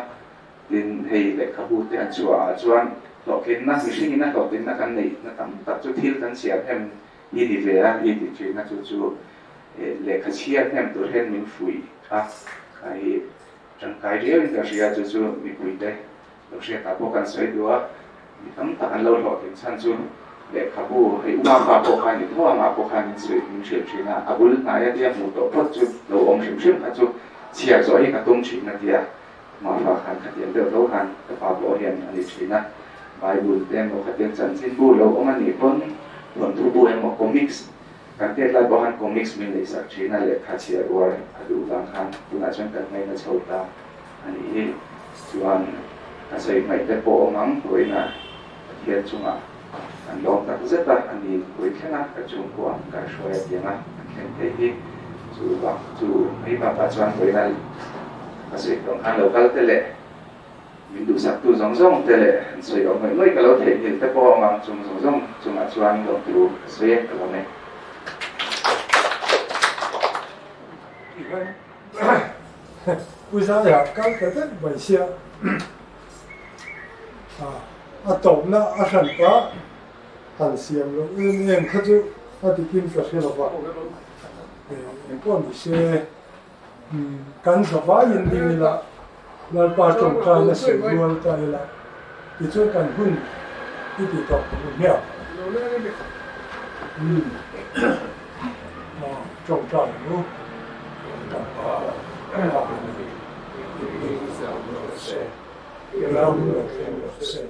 Tin, hei lehkhabu te an chhuah ah chuan hlawhtlinna, mihringin a hlawhtlinna kan neihna tam tak chu thil kan chhiar hnem hi ni ve a, hi ti thin a, chu chu lehkha chhiar hnem tur hian min fuih a, kha hi tangkai riau in ka hria, chu chu mipui te lo hriatah pawh kan sawi duh a, mi tam tak an lo hlawhtlin chhan chu lehkhabu, hei uma fa pawh kha ni tho amah pawh khan min sawi min hrilh thin a, a bul hnai a tia hmuh tawh phawt chu lo awm hrim hrim kha chu chhiar zawh hi ka tum thin a tia. Mahfa khan khatiang deuh tho khan ka pa pawh hian a ni thin a, Bible te emaw khatiang chanchinbu lo awm a nih pawn thawnthu bu emaw comics kan tet lai pawh khan comics min neih sak thin a, lehkha chhiar uar a duh vang khan tunah chuan kan ngaina chho ta a nih hi. Chuan ka sawi hmaih te pawh awm ang vawiinah Pathian chungah kan lawm tak zet a, a ni pui thleng a, ka chhungkua kan hruai a tiang a, kan thleng thei hi chu bak chu mai bakah chuan vawiina ka sawi tawng khan lo kal te leh min duhsaktu zawng zawng te leh an sawi awm ngawih ngawih ka lo theihnghilh te pawh awm ang chung zawng zawng chungah chuan lawmthu ka sawi e ka lawm e. Pu Zaia kal ta daih mai sia a tawpna a hran pah han siam loh em em kha chu a dikin ka hre lo va, engpawh ni se kan zavaiin ding ila Lalpa tawngtaina sawi rual ta ila tichuan kan hun i ti tawp ang u hmiang. Tawngtai ang u. rawh se, i ram lo thleng rawh se.